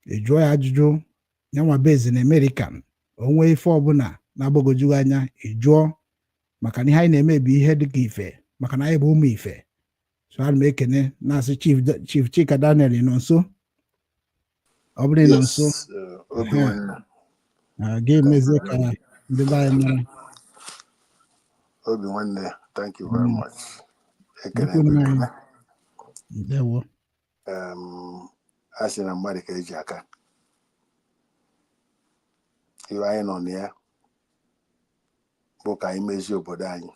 Ị jụọ ya ajụjụ yanwa base na American. O nwee ife ọbụla na-agbagwoju anya, ị jụọ, maka na ihe anyị na-eme bụ ihe dịka ife, maka na anyị bụ ụmụ ife. So ana m ekene, na-asị Chief Chika Daniel, ị nọ nso? Ọ bụrụ ị nọ nso, Yes, Obi nwanne. Ga-emezie ka ndị be anyị mara. Obi nwanne, thank you very much. Ekene Ikwu m nna anyị. ekene. Ndewo. A sị na mmadụ ka eji aka. Iwe anyị nọ na ya bụ ka anyị mezie obodo anyị,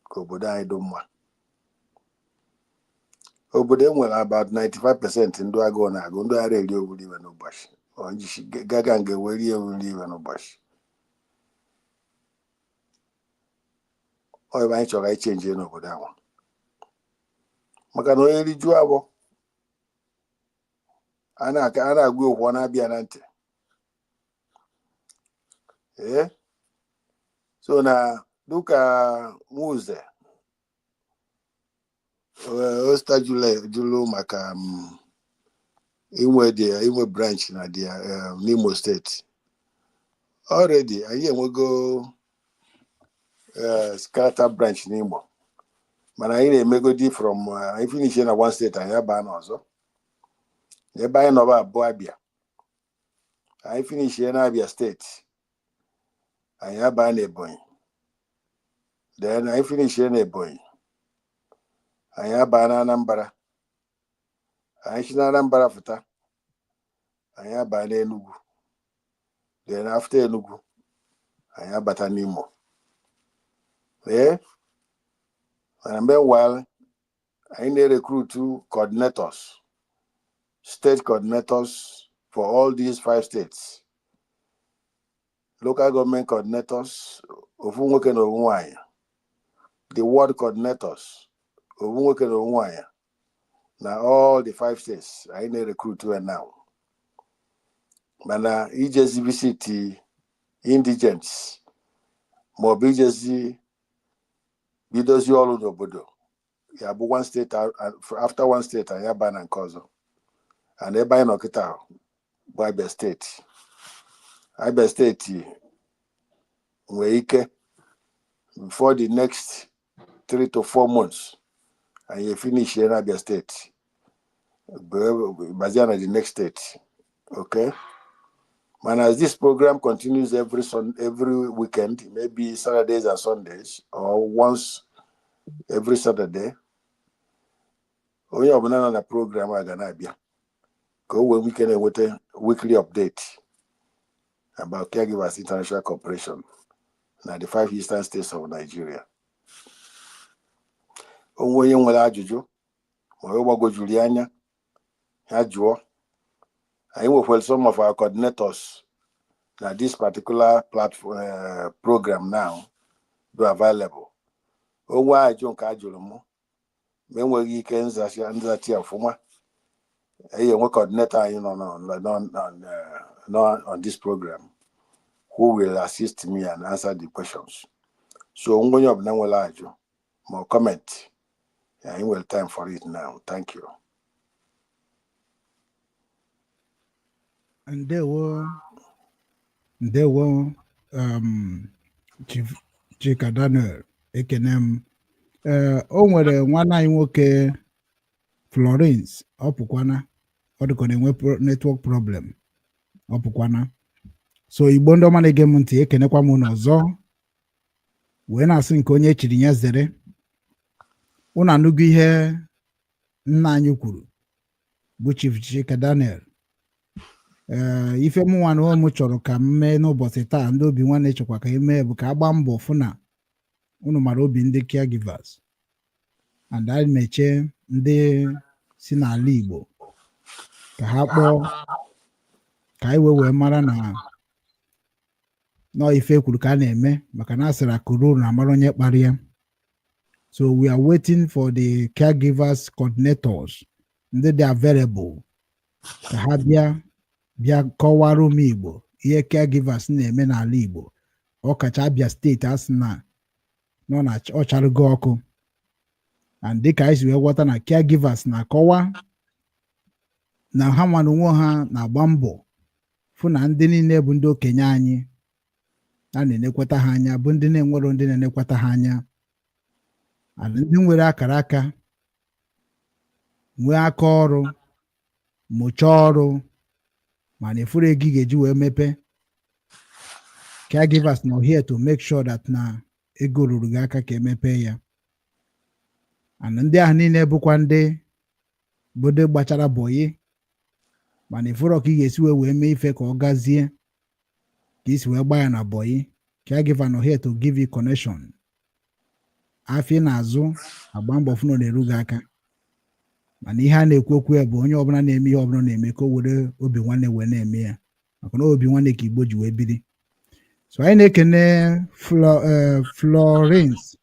ka obodo anyị dị mma. Obodo e nwere about 95% ndị agụụ na-agụ, ndị ara eri owuri iwe n'ụbọchị. Ọ njisi gaga nga eweri ewuri iwe n'ụbọchị. Ọ ebe anyị chọrọ anyị change n'obodo ahụ, maka na onye rijuo abụọ a na-aka a na-agwa okwu, ọ na-abịa na ntị. Ee, so na dịka Nwuze Osta jụlụ maka inwe dị inwe branch na dị n'Imo Steeti, already anyị enwego scatter branch n'Imo, mana anyị na-emegodi from anyị finish na one state, anyị abaa n'ọzọ. Ebe anyị nọba abụọ Abịa, anyị finish na Abịa Steeti, anyị abaa na Ebonyi. Then anyị finish na Ebonyi, anyị abaa na Anambra. Anyị si na Anambra fụta, anyị abaa n'Enugu. Then after Enugu, anyị abata n'Imo. Ee, mana meanwhile anyị na-recruit coordinators, state coordinators for all these five states, local government coordinators, ofu nwoke na ofu nwanyị, the ward coordinators, ofu nwoke na ofu nwanyị, na all the five states anyị na-recruit now. Mana ijezi visit indigents maọbụ ijezi bidozi ọrụ n'obodo ya bụ one state after one state, anyị aba na nke ọzọ. And ebe anyị nọ kịta bụ Abia Steeti. Abia Steeti nwee ike before the next 3 to 4 months anyị finish na Abia Steeti, bazia na the next state. Okay, mana as this program continues every weekend, maybe Saturdays and Sundays or once every Saturday, onye ọbụla nọ na program a ga na-abịa ka o wee nwee ike na-enweta weekly update. about Caregivers International Corporation na the five eastern states of Nigeria. Onwe onye nwere ajụjụ ma ọ gbagwojuru ya anya, ya jụọ. Anyị nwekwara some of our coordinators na this particular platform, program now do available. Onwe ajụ nke a jụrụ mụ ma enweghị ike nzachi ọfụma, enwe coordinator anyị nọ on this program who will assist me and answer the questions. So onye ọbụla nwere ajụ ma ọ comment, anyị nwere time for it now. Thank you. Ndewo, ndewo, Chief Chika Daniel, ekene m. Ee, o nwere nwanne anyị nwoke Florence, ọ pụkwana, ọ dịka ọ na-enwe network problem, ọ pụkwana. So Igbo ndị ọma na-ege m ntị, ekenekwa m unu ọzọ, wee na-asị nke onye echiri ya zere. Unu anụgo ihe nna anyị kwuru bụ Chief Chika Daniel. Ee, ife mụnwa na ụmụ chọrọ ka m mee n'ụbọchị taa, ndị obi nwanne chọkwa ka emee, bụ ka a gbaa mbọ fụ na unu mara obi ndị caregivers and anyị mechie ndị si n'ala Igbo ka ha kpọọ ka anyị wee mara na nọọ ife kwuru ka a na-eme, maka na asịrị akụrụ na amara onye kpara ya. So we are waiting for the caregivers coordinators ndị dị available ka ha bịa kọwara ụmụ Igbo ihe caregivers na-eme n'ala Igbo, ọkacha Abia Steeti, a sị na nọ na ọ charugo ọkụ. And dịka anyị si wee ghọta na caregivers na-akọwa na ha nwa na onwe ha na-agba mbọ fụ na ndị niile bụ ndị okenye anyị a na-enekwata ha anya, bụ ndị na-enwero ndị na-enekwata ha anya, and ndị nwere akara aka, nwee aka ọrụ, mụchaa ọrụ, mana efuru ego ị ga-eji wee mepe. Caregivers nọ here to make sure that na ego ruru gị aka ka emepee ya. And ndị ahụ niile bụkwa ndị bụ ndị gbachara bọyị, mana ifuru ka ị ga-esi wee mee ife ka ọ gazie ka isi wee gbaa ya na bọyị, caregiver nọ here to give you connection. Afọ ị na-azụ, agba mbọ fụ na ọ na-eru gị aka. Mana ihe a na-ekwu okwu ya bụ onye ọbụla na-eme ihe ọbụla na-eme, ka o were obi nwanne wee na-eme ya, maka na obi nwanne ka Igbo ji wee biri. So anyị na-ekene Florence,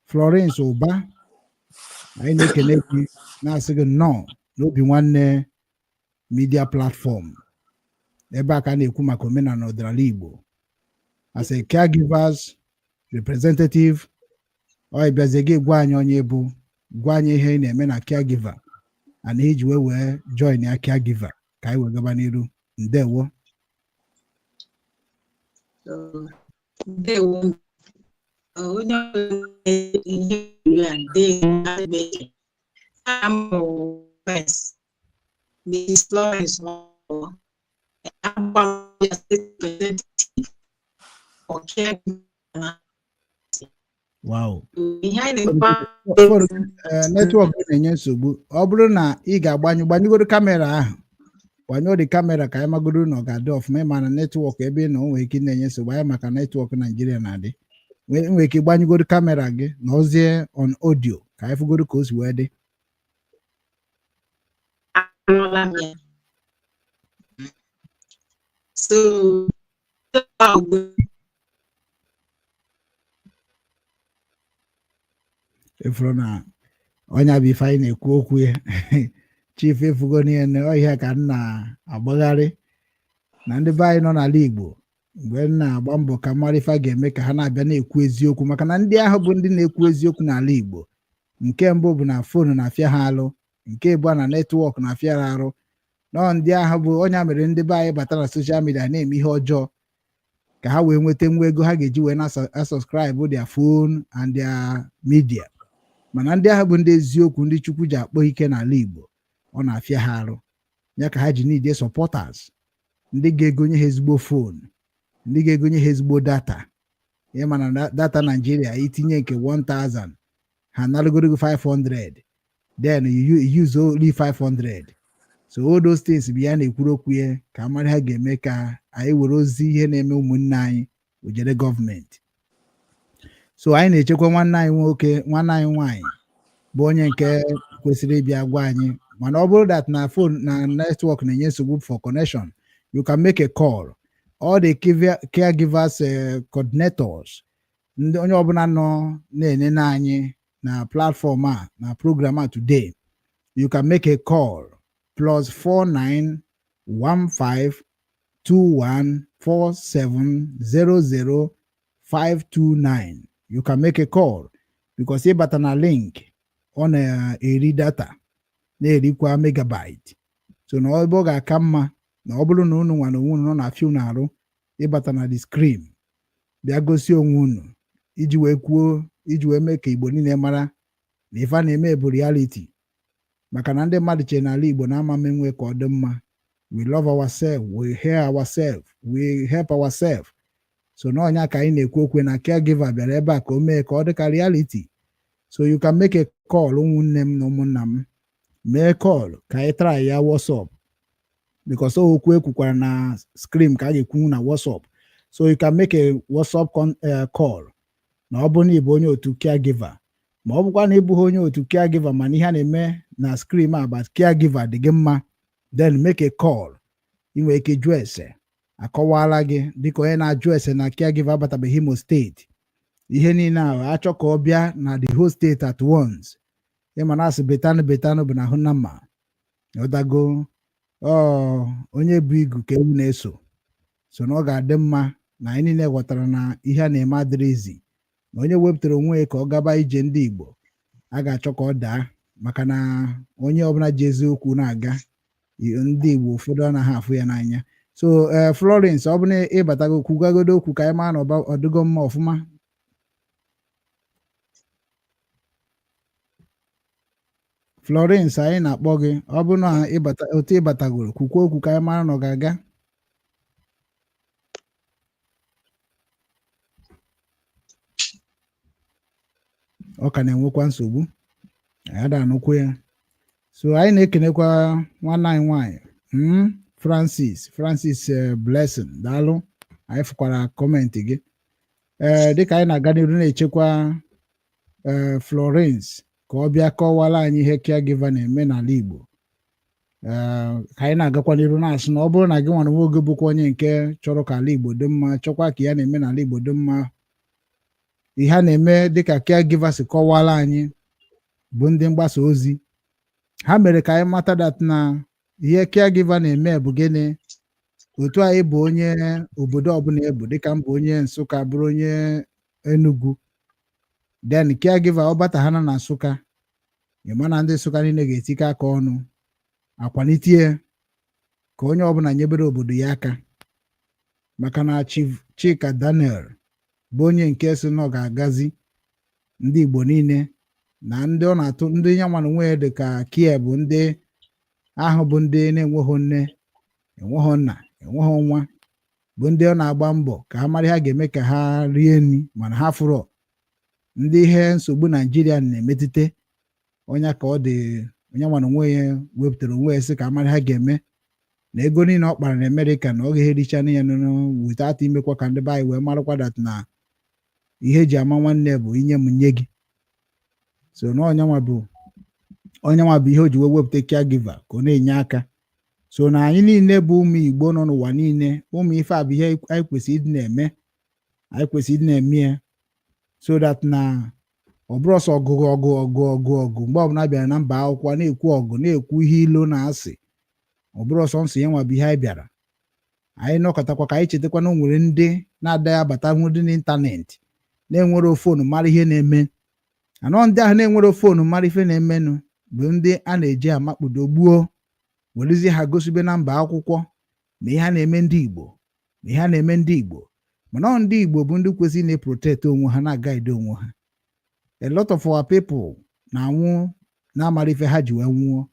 Florence Ụba, anyị na-ekene gị, na-asị gị nnọọ n'Obi Nwanne Media Platform, ebe a ka a na-ekwu maka omenala ọdịnala Igbo. As a caregivers representative, ọ bịazie gị gwa anyị onye bụ, gwa anyị ihe ị na-eme na caregiver and iji wee join ya caregiver, ka anyị wee gaba n'iru. Ndewo. Ndewo onye ọbụla ihe ya. Ndewo. Aha m bụ Florence, Mrs. Florence Nwankwo. Abụkwa m ya state representative for caregiver. Ihe anyị na-ekwu Network na-enye nsogbu. Ọ bụrụ na ị ga-agbanyụ, gbanyụgoro camera ahụ, gbanyụọ dị camera ka anyị magoro na ọ ga-adị ọfụma. Ịma na network ebe ị nọ, o nwere ike ị na-enye nsogbu anyị, maka network Naijiria na-adị. Nwere ike ịgbanyụgoro camera gị na ozie on audio ka anyị fụgoro ka o si wee dị. Arụọla m ya. So ugbu Ịfụrụ na ọnya bụ ife anyị na-ekwu okwu ya. Chief, efugo n'ihe na ọhịa ka m na-agbagharị na ndị be anyị nọ n'ala Igbo mgbe m na-agba mbọ ka mara ife a ga-eme ka ha na-abịa na-ekwu eziokwu, maka na ndị ahụ bụ ndị na-ekwu eziokwu n'ala Igbo. Nke mbụ bụ na phone na-afịa ha alụ, nke abụọ na network na-afịa ha arụ. Nọọ ndị ahụ bụ ọnya mere ndị be anyị bata na social media na-eme ihe ọjọọ ka ha wee nweta nwa ego ha ga-eji wee na-asubscribe their phone and their media. Mana ndị ahụ bụ ndị eziokwu, ndị Chukwu ji akpọ ike n'ala Igbo, ọ na-afịa ha arụ ya ka ha ji need supporters, ndị ga-egonye ha ezigbo phone, ndị ga-egonye ha ezigbo data. Ịma na data Naijiria, itinye nke 1000, ha narụgoro gị 500, then you use only 500. So all those things bụ ya na-ekwuru okwu ya ka amara ha ga-eme ka Anyị were ozi ihe na-eme ụmụnne anyị wejere gọọmenti. So anyị na-echekwa nwanne anyị nwoke, nwanne anyị nwaanyị, bụ onye nke kwesịrị ịbịa gwa anyị. Mana ọ bụrụ that na phone na network na-enye nsogbu for connection, you can make a call. All the caregivers, coordinators, ndị onye ọbụla nọ na-enene anyị na platform a, na program a today, you can make a call +49 15 21 47 00 529. You can make a call because ịbata na link, ọ na-eri data, na-erikwa megabyte. So na ebe ọ ga-aka mma na ọ bụrụ na unu nwa na onwe unu nọ na fiu na-arụ ịbata na the screen, bịa gosi onwe unu iji wee kwuo, iji wee mee ka Igbo niile mara na ife a na-eme bụ reality, maka na ndị mmadụ chere n'ala Igbo na ama menwe ka ọ dị mma. We love ourselves, we hear ourselves, we help ourselves. So na ọnya ka anyị na-ekwu okwu na caregiver bịara ebe a ka o mee ka ọ dị ka reality. So you can make a call. Ụmụnne m na ụmụnna m, mee call ka anyị try ya WhatsApp, because okwu ekwukwara na screen ka a ga-ekwu na WhatsApp. So you can make a WhatsApp call na ọ bụrụ na ị bụ onye otu caregiver, ma ọ bụkwa na ị bụghị onye otu caregiver, mana ihe a na-eme na screen about caregiver dị gị mma, then make a call. Ị nwere ike jụọ ese, akọwala gị dịka onye na-ajụ ese na caregiver abatabeghị Imo Steeti. Ihe niile ahụ achọ ka ọ bịa na the whole state at once. Ịma na asị betanụ betanụ bụ na ahụ na mma ọdago ọ onye bụ igu ka ewu na-eso. So na ọ ga-adị mma na anyị niile ghọtara na ihe a na-eme adịrị izi, na onye wepụtara onwe ya ka ọ gaba ije ndị Igbo, a ga-achọ ka ọ daa, maka na onye ọbụla ji eziokwu na-aga, ndị Igbo ụfọdụ anaghị afụ ya n'anya. So ee, Florence, ọ bụ na ịbatago, kwugagodo okwu ka anyị maa na ọ dịgo mma ọfụma. Florence, anyị na-akpọ gị. Ọ bụ na ịbata, otu ịbatagoro, kwukwa okwu ka anyị mara na ọ ga-aga. Ọ ka na-enwekwa nsogbu, anyị ada anụkwu ya. So anyị na-ekenekwa nwanne anyị nwanyị, Francis Blessing, daalụ. Anyị fụkwara comment gị. Ee, dịka anyị na-aga n'iru na-echekwa ee Florence ka ọ bịa kọwara anyị ihe caregiver na-eme n'ala Igbo, ee, ka anyị na-agakwa n'iru na-asị na ọ bụrụ na gị nwere nwa oge bụkwa onye nke chọrọ ka ala Igbo dị mma, chọkwa ka ya na-eme n'ala Igbo dị mma, ihe a na-eme dịka caregiver si kọwara anyị bụ ndị mgbasa ozi ha mere ka anyị mata that na ihe caregiver na-eme bụ gịnị. Otu anyị bụ onye obodo ọbụla ebu, dịka m bụ onye Nsụka, bụrụ onye Enugu, then caregiver ọ bata ha na Nsụka, ịma na ndị Nsụka niile ga-etikọ aka ọnụ akwalite ya ka onye ọbụla nyebere obodo ya aka, maka na Chief Chika Daniel bụ onye nke si na ọ ga-agazi ndị Igbo niile na ndị ọ na-atụ ndị ya nwa na onwe ya dị ka kia bụ ndị ahụ bụ ndị na-enweghị nne, enweghị nna, enweghị nwa, bụ ndị ọ na-agba mbọ ka ha mara ihe ha ga-eme ka ha rie nri, mana ha fụrọ ndị ihe nsogbu Naijiria na-emetụta onye ka ọ dị. Onye nwa na onwe ya wepụtara onwe ya sị ka amara ha ga-eme na ego niile ọ kpara na Amerịka na ọ ga-ericha ya nụnụ without imekwa ka ndị be anyị wee marakwa that na ihe eji ama nwanne bụ inye m nye gị. So na onye nwa bụ ihe o ji wee wepụta caregiver ka ọ na-enye aka. So na anyị niile bụ ụmụ Igbo nọ n'ụwa niile, ụmụ ife a bụ ihe anyị kwesịrị ịdị na-eme, anyị kwesịrị ịdị na-eme ya, so that na ọ bụrụ ọsọ ọgụgụ ọgụ ọgụ ọgụ ọgụ mgbe ọbụla bịara na mba akwụkwọ na-ekwu ọgụ, na-ekwu ihe ilo na asị, ọ bụrụ ọsọ nsọ ya nwa bụ ihe anyị bịara. Anyị nọkọtakwa ka anyị chetakwa na o nwere ndị na-adaghị abata ndị n'ịntanetị, na-enwero phone mara ihe na-eme. Anọ ndị ahụ na-enwero phone mara ife na-emenụ bụ ndị a na-eji amakpudo gbuo, werezie ha gosibe na mba akwụkwọ na ihe a na-eme ndị Igbo, na ihe a na-eme ndị Igbo. Mana ọ ndị Igbo bụ ndị kwesịrị na-eprotect onwe ha, na-aguide onwe ha. A lot of our people na-anwụ na-amara ife ha ji wee nwụọ.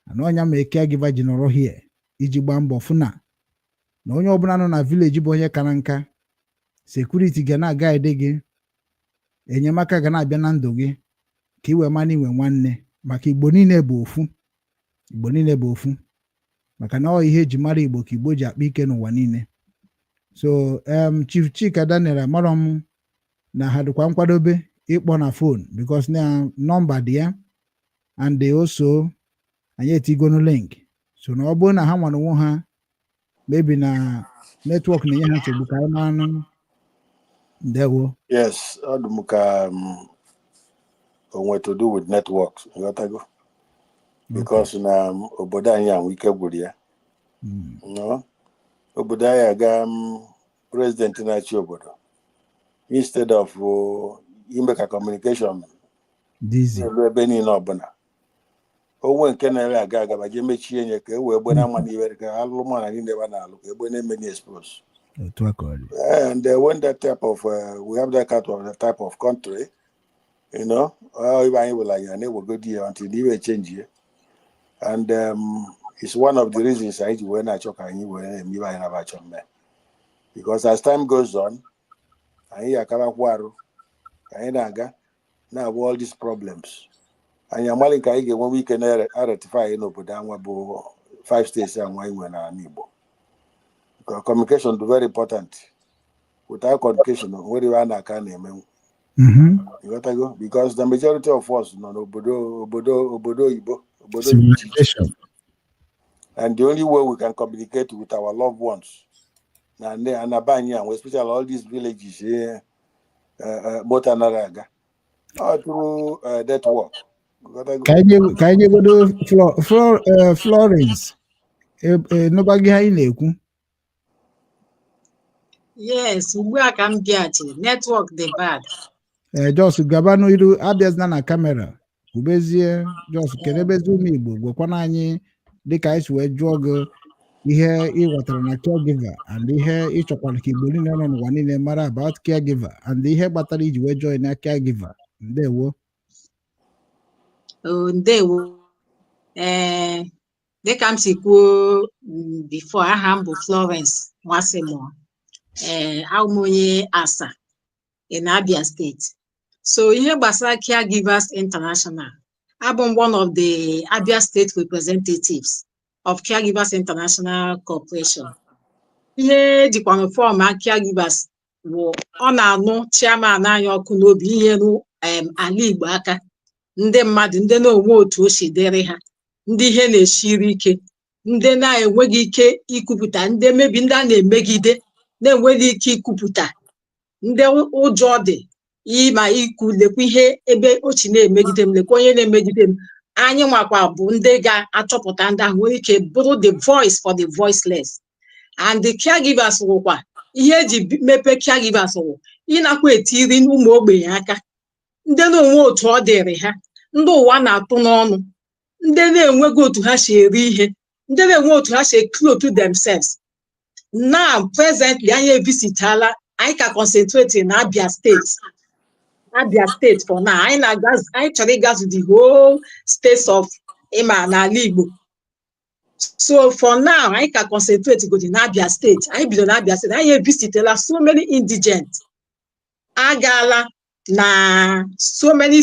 Ana ọnya ma caregiver ji nọrọ here iji gbaa mbọ fụ na onye ọbụla nọ na village bụ onye kara nka, security ga na-aguide gị, enyemaka ga na-abịa na ndụ gị, ka ị wee mara inwe nwanne, maka Igbo niile bụ ofu. Igbo niile bụ ofu, maka na ọ ihe eji mara Igbo ka Igbo ji akpa ike n'ụwa niile. So Chief Chika Daniel, amarọ m na ha dịkwa nkwadobe ịkpọ na phone, because na nọmba dị ya and they also anyị etigonu link. So na ọ bụrụ na ha nwere onwe ha, maybe na network na-enye ha nsogbu, ka anyị mara. Ndewo. Yes, ọ dị m ka o nwere to do with networks, nghọtago? Because na obodo anyị ahụ ike gwụrụ ya. No? Obodo anyị aga president na-achị obodo, instead of ime ka communication Dizzy. elu ebe niile ọbụla onwe nke na-ere aga agaba jee mechie nye ka e wee gbe na ama n'iwe ka alụlụ mana niile ebe a na-alụ ka egbe na-eme na expose. Otu a ka ọ dị. And when that type of we have that kind of that type of country, ibe anyị were anya na-ewegodi ya until iwe change ya. And it's one of the reasons anyị ji wee na-achọ ka anyị wee na-eme ibe anyị na-achọ mme, because as time goes on, anyị akabakwa arụ ka anyị na-aga na-abụ all these problems. Anyị amalị nke anyị ga-enwenwe ike na-rectify n'obodo anwa bụ five states anwa anyị nwere n'ala Igbo. Because communication dị very important. Without communication, nwere iwe a na-aka na-emenwu. Ịghọtago? Because the majority of us nọ n'obodo obodo oyibo, obodo dị iche iche. Civilization. And the only way we can communicate with our loved ones na ndị anaba anyị anwa, especially all these villages here, moto anaghị aga, ọ through network. Ịghọtago? Ka anyị nyegodo Florence nụba gị anyị na-ekwu. Yes, ugbu a ka m bịaghachiri. Network dị bad. Ee, just gaba n'iru, abịazina na camera, kwubezie, just kedebezi ụmụ Igbo, gwakwana anyị dịka anyị si wee jụọ gị ihe ị ghọtara na caregiver and ihe ị chọkwara ka Igbo niile nọ n'ụwa niile mara about caregiver and ihe kpatara iji wee join na caregiver. Ndewo. Oh, ndewo. Ee, dịka m si kwuo before, aha m bụ Florence Nwasimụọ. Ee, abụ m onye Asa in Abia State. So ihe gbasara Caregivers International, abụ m one of the Abia State representatives of Caregivers International Corporation. Ihe ejikwanụ form a Caregivers bụ ọ na-anụ chairman anyị ọkụ n'obi inyere ala Igbo aka, ndị mmadụ, ndị na-onwe otu o si dịrị ha, ndị ihe na-esiri ike, ndị na-enweghị ike ikwupụta, ndị mebi ndị a na-emegide na-enweghị ike ikwupụta, ndị ụjọ dị ịma ikwu lekwa ihe ebe o chi na-emegide m, lekwa onye na-emegide m. Anyị nwakwa bụ ndị ga-achọpụta ndị ahụ nwere ike bụrụ the voice for the voiceless. And the caregivers wụkwa ihe eji mepee caregivers wụ ịnakwa etiri ụmụ ogbenye aka, ndị na-onwe otu ọ dịrị ha, ndị ụwa na-atụ n'ọnụ, ndị na-enweghị otu ha si eri ihe, ndị na-enwe otu ha si clothe themselves. Now, presently, anyị evisitala, anyị ka concentrate na Abia State, Abia State for now. Anyị na-aga, anyị chọrọ ịgazu the whole states of ịma n'ala Igbo. So for now, anyị ka concentrate godi na Abia State. Anyị bido na Abia State. Anyị evisitela so many indigent, agaala na so many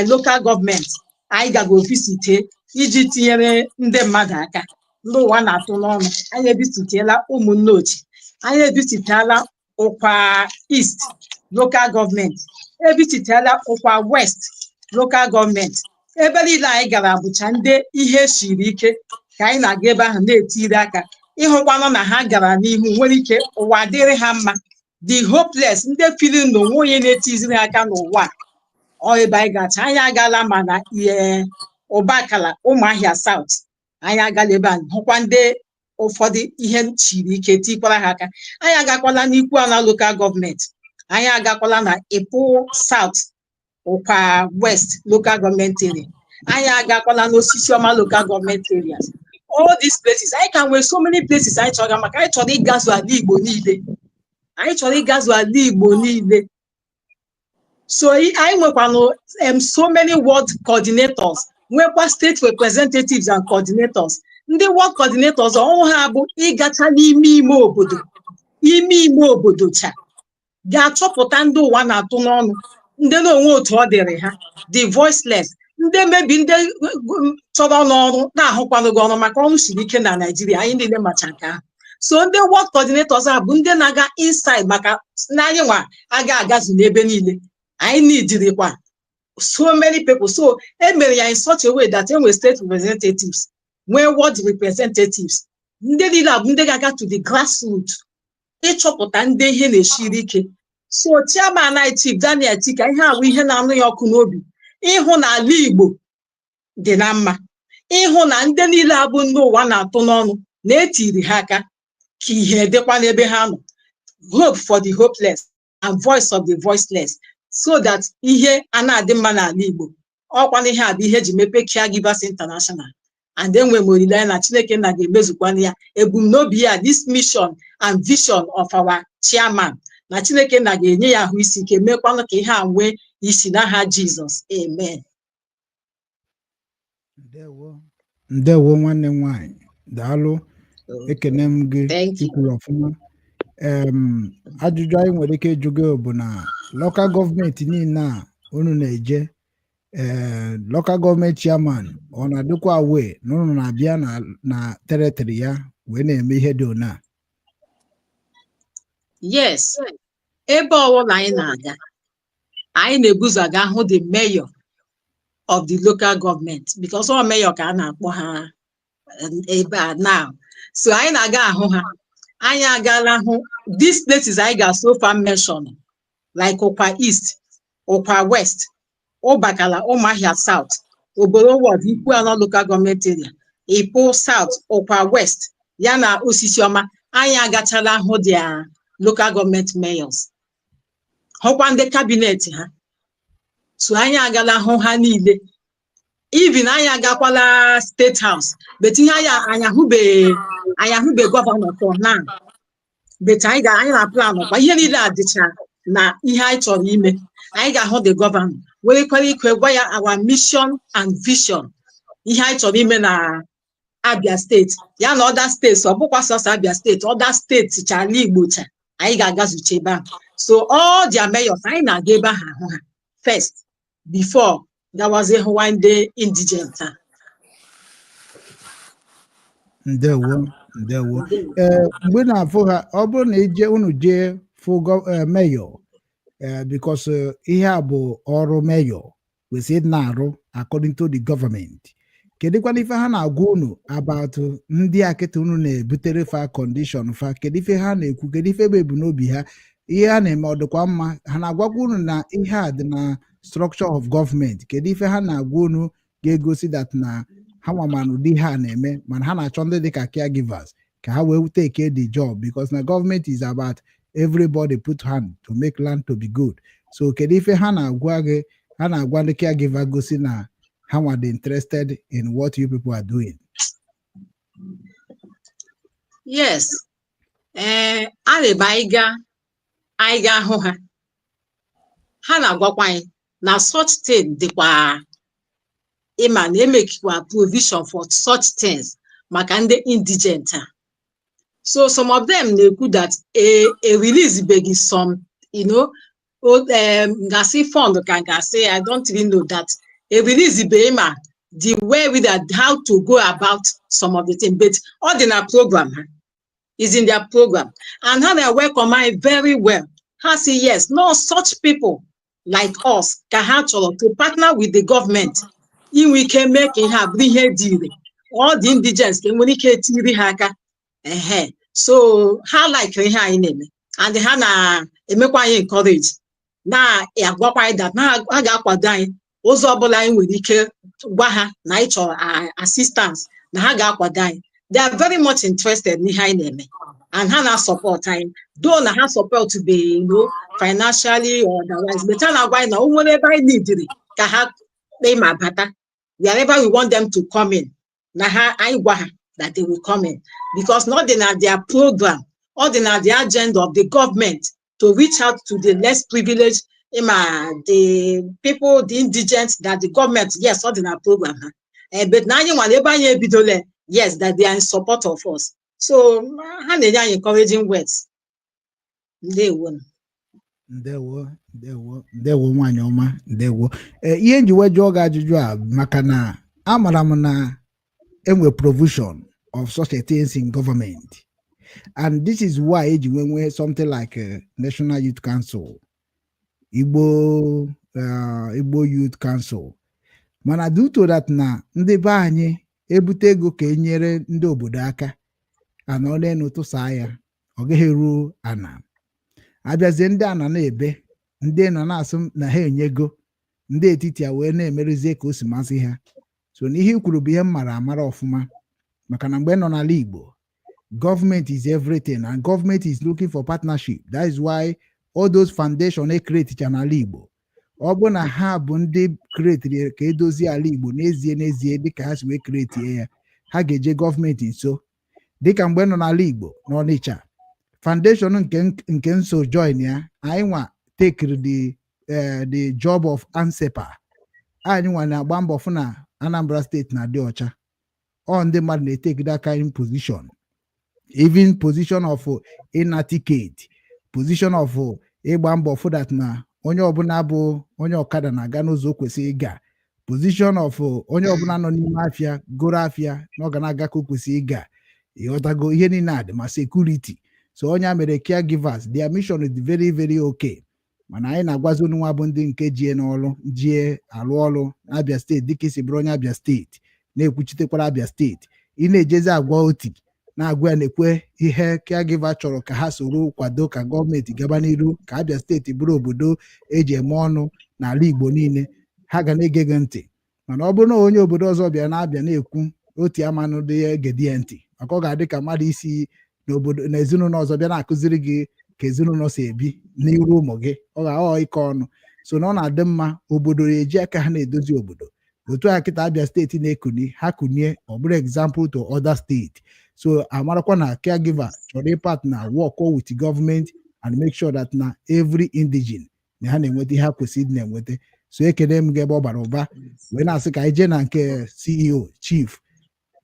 local government anyị gago visite iji tinyere ndị mmadụ aka, ndị ụwa na-atụ n'ọnụ. Anyị evisitela ụmụnne ochi, anyị evisitela Ụkwa East Local Government, evisitela Ụkwa West Local Government. Ebe niile anyị gara bụcha ndị ihe siri ike ka anyị na-aga ebe ahụ na-etiri aka, ịhụkwanụ na ha gara n'ihu nwere ike ụwa dịrị ha mma. The hopeless, ndị fili na onwe onye na-etiziri ha aka n'ụwa ọ ebe anyị gacha. Anyị agala mana ihe Ụbakala, Ụmụahịa South, anyị agala ebe a hụkwa ndị ụfọdụ ihe siri ike, tikwara ha aka. Anyị agakwala n'Ikwu Local Government, anyị agakwala na Ipu South, Ụkwa West Local Government Area, anyị agakwala n'Osisiọma Local Government Areas. All these places, anyị ka nwee so many places anyị chọrọ, maka anyị chọrọ ịgazu ala Igbo niile. Anyị chọrọ ịgazu ala Igbo niile. So anyị nwekwanụ so many ward coordinators, nwekwa state representatives and coordinators. Ndị ward coordinators, ọrụ ha bụ ịgacha n'ime ime obodo, ime ime obodo cha, ga-achọpụta ndị ụwa na-atụ n'ọnụ, ndị na-onwe otu ọ dịrị ha, the voiceless, ndị mebi ndị chọrọ n'ọrụ na-ahụkwanụ gị ọrụ, maka ọrụ siri ike na Naịjirịa, anyị niile macha nke ahụ. So ndị ward coordinators a bụ ndị na-aga inside, maka na anyị nwa aga agazu n'ebe niile. Anyị needirikwa so many people. So e mere ya in such a way that e nwere state representatives, nwee ward representatives. Ndị niile a bụ ndị ga-aga to the grassroots ịchọpụta ndị ihe na-esiri ike. So chairman anyị, Chief Daniel Chika, ihe awụ ihe na-anụ ya ọkụ n'obi ịhụ na ala Igbo dị na mma, ịhụ na ndị niile abụ ndị ụwa na-atụ n'ọnụ na-etiri ha aka ka ihe dịkwa n'ebe ha nọ, hope for the hopeless and voice of the voiceless, so that ihe a na-adị mma n'ala Igbo. Ọkwa na ihe a bụ ihe eji mepee Caregivers International, and enwe m olileanya na Chineke nna ga-emezukwana ya ebumnobi ya, this mission and vision of our chairman, na Chineke nna ga-enye ya ahụ isi ike, mekwanụ ka ihe a nwee isi n'aha Jizọs. Amen. Ndewo, ndewo, nwanne m nwanyị, daalụ. Ekene m gị. Thank you. Ikwuru ọfụma. Ajụjụ anyị nwere ike ịjụ gị bụ na local government niile a unu na-eje, ee, local government chairman ọ na-adịkwa aware na unu na-abịa na territory ya wee na-eme ihe dị ona? Yes, ebe ọbụla anyị na-aga, anyị na-ebuzo aga hụ the mayor of the local government, because ọ mayor ka a na-akpọ ha ebe a now. So anyị na-aga ahụ ha. Anyị agaala hụ these places anyị ga so far mention, like Ukwa East, Ukwa West, Ubakala, Umuahia South, Oboro Ward, Ikwuano Local Government Area, Ipu South, Ukwa West, ya na Osisioma. Anyị agachala hụ their local government mayors, hụkwa ndị cabinet ha. So anyị agala hụ ha niile. Even anyị agakwala State House, but ihe anyị ahụbe governor for now, but anyị ga anyị na plan kwa ihe niile a dịcha na ihe anyị chọrọ ime. Anyị ga-ahụ the governor, werekwara ike gwa ya our mission and vision, ihe anyị chọrọ ime na Abia State ya na other states. Ọ bụkwa sọsọ Abia State, other states cha, ala Igbo cha, anyị ga-agazucha ebe ahụ. So all their mayors, anyị na-aga ebe ahụ ahụ ha first before gawazie hụwa ndị indigent a. Ndewo, ndewo. Ee, mgbe na-afụ ha, ọ bụrụ na ije unu jee fụ mayor, ee, because ihe a bụ ọrụ mayor kwesịrị ịdị na-arụ according to the government, kedụkwana ife ha na-agwa unu about ndị a kịta unu na-ebutere fa condition fa? Kedu ife ha na-ekwu? Kedu ife bụ ebumnobi ha? Ihe ha na-eme ọ dịkwa mma? Ha na-agwakwa unu na ihe a dị na structure of government? Kedu ife ha na-agwa unu ga-egosi that na ha nwa mana ụdị ihe a na-eme, mana ha na-achọ ndị dịka caregivers ka ha wee take the job, because na government is about everybody put hand to make land to be good? So kedu ife ha na-agwa gị, ha na-agwa ndị caregiver, gosi na ha nwa dị interested in what you people are doing? Yes, ee, a na-ebe anyị gaa, anyị gaa hụ ha, ha na-agwakwa anyị na such thing dịkwa, ịma na emekwa provision for such things maka ndị indigent a. So some of them na-ekwu that e release beghị some gasị fund ka gasị. I don't really know that e release be ma the way with that, how to go about some of the things, but ọ dị na program ha, is in their program, and ha na-welcome anyị very well. Ha say yes, no, such people like us ka ha chọrọ to partner with the government inwe ike mee ka ihe a bụrụ ihe dị ire, all the indigents ka enwere ike etiri ha aka. Ehe, so ha like ihe anyị na-eme, and ha na-emekwa anyị encourage, na-agwakwa anyị that na ha ga-akwado anyị ụzọ ọbụla anyị nwere ike gwa ha na anyị chọrọ assistance, na ha ga-akwado anyị. They are very much interested n'ihe anyị na-eme, and ha na-support anyị, though na ha support be financially or otherwise, but ha na-agwa anyị na o nwere ebe anyị neediri ka ha kpee ma bata, wherever we want them to come in, na ha anyị gwa ha that they will come in, because not dị na their program, ọ dị na the agenda of the government to reach out to the less privileged, ịma, the people, the indigent, that the government, yes, ọ dị na program ha. But na anyị nwere ebe anyị ebidola, yes, that they are in support of us. So ha na-enye anyị encouraging words. Ndewo. Ndewo, ndewo, ndewo, nwaanyị ọma, ndewo. Ee, ihe nji wee jụọ gị ajụjụ a maka na amara m na enwe provision of such a things in government. And this is why eji nwee something like a National Youth Council, Igbo Youth Council. Mana due to that na ndị be anyị ebute ego ka e nyere ndị obodo aka, anọ n'elu tụsaa ya, ọ gaghị eruo ana. Abịazie, ndị ana na-ebe, ndị nọ na-asụ na ha enyego, ndị etiti a wee na-emerezie ka o si masị ha. So na ihe i kwuru bụ ihe m mara amara ọfụma, maka na mgbe nọ n'ala Igbo, government is everything and government is looking for partnership. That is why all those foundation e create n'ala Igbo, ọ bụ na ha bụ ndị create ka edozie ala Igbo n'ezie n'ezie, dịka ha si wee create ya, ha ga-eje gọọmenti nso. Dịka mgbe nọ n'ala Igbo n'Ọnịcha, foundation nke nso join ya, anyị nwa take the job of ANSEPA. Anyị nwa na-agba mbọ fụ na Anambra Steeti na-adị ọcha. Ọ ndị mmadụ na-etake that kind position, even position of ịna ticket, position of ịgba mbọ fụ that na onye ọbụla bụ onye ọkada na-aga n'ụzọ o kwesịrị ịga, position of onye ọbụla nọ n'ime afịa goro afịa na ọ ga na-aga ka o kwesịrị ịga. Ịghọtago? Ihe niile a dị ma security. So onye a mere caregivers, their mission is very very okay. Mana anyị na-agwazi unu nwa bụ ndị nke jie n'ọrụ, jie alụ ọrụ n'Abia Steeti, dịka isi bụrụ onye Abia Steeti na-ekwuchitekwara Abia Steeti, ị na-ejezi agwa oti na-agwa ya na-ekwe ihe caregiver chọrọ ka ha soro kwado ka gọọmenti gaba n'iru, ka Abia Steeti bụrụ obodo eji eme ọnụ n'ala Igbo niile. Ha ga na-ege gị ntị. Mana ọ bụrụ na onye obodo ọzọ bịa na-abịa na-ekwu otu, amanụ dị ya egedi ya ntị, maka ọ ga-adị ka mmadụ isi n'obodo na ezinụlọ ọzọ bịa na-akụziri gị ka ezinụlọ si ebi n'iru ụmụ gị. Ọ ga-aghọ ike ọnụ. So na ọ na-adị mma obodo na-eji aka ha na-edozi obodo. Otu a kịta Abia Steeti na-ekuni, ha kunie, ọ bụrụ example to other steeti. So amarakwa na caregiver chọrọ ịpartner, work with government and make sure that na every indigene na ha na-enweta ihe ha kwesịrị ịdị na-enweta. So ekele m gị ebe ọ bara ụba, wee na-asị ka anyị jee na nke CEO, Chief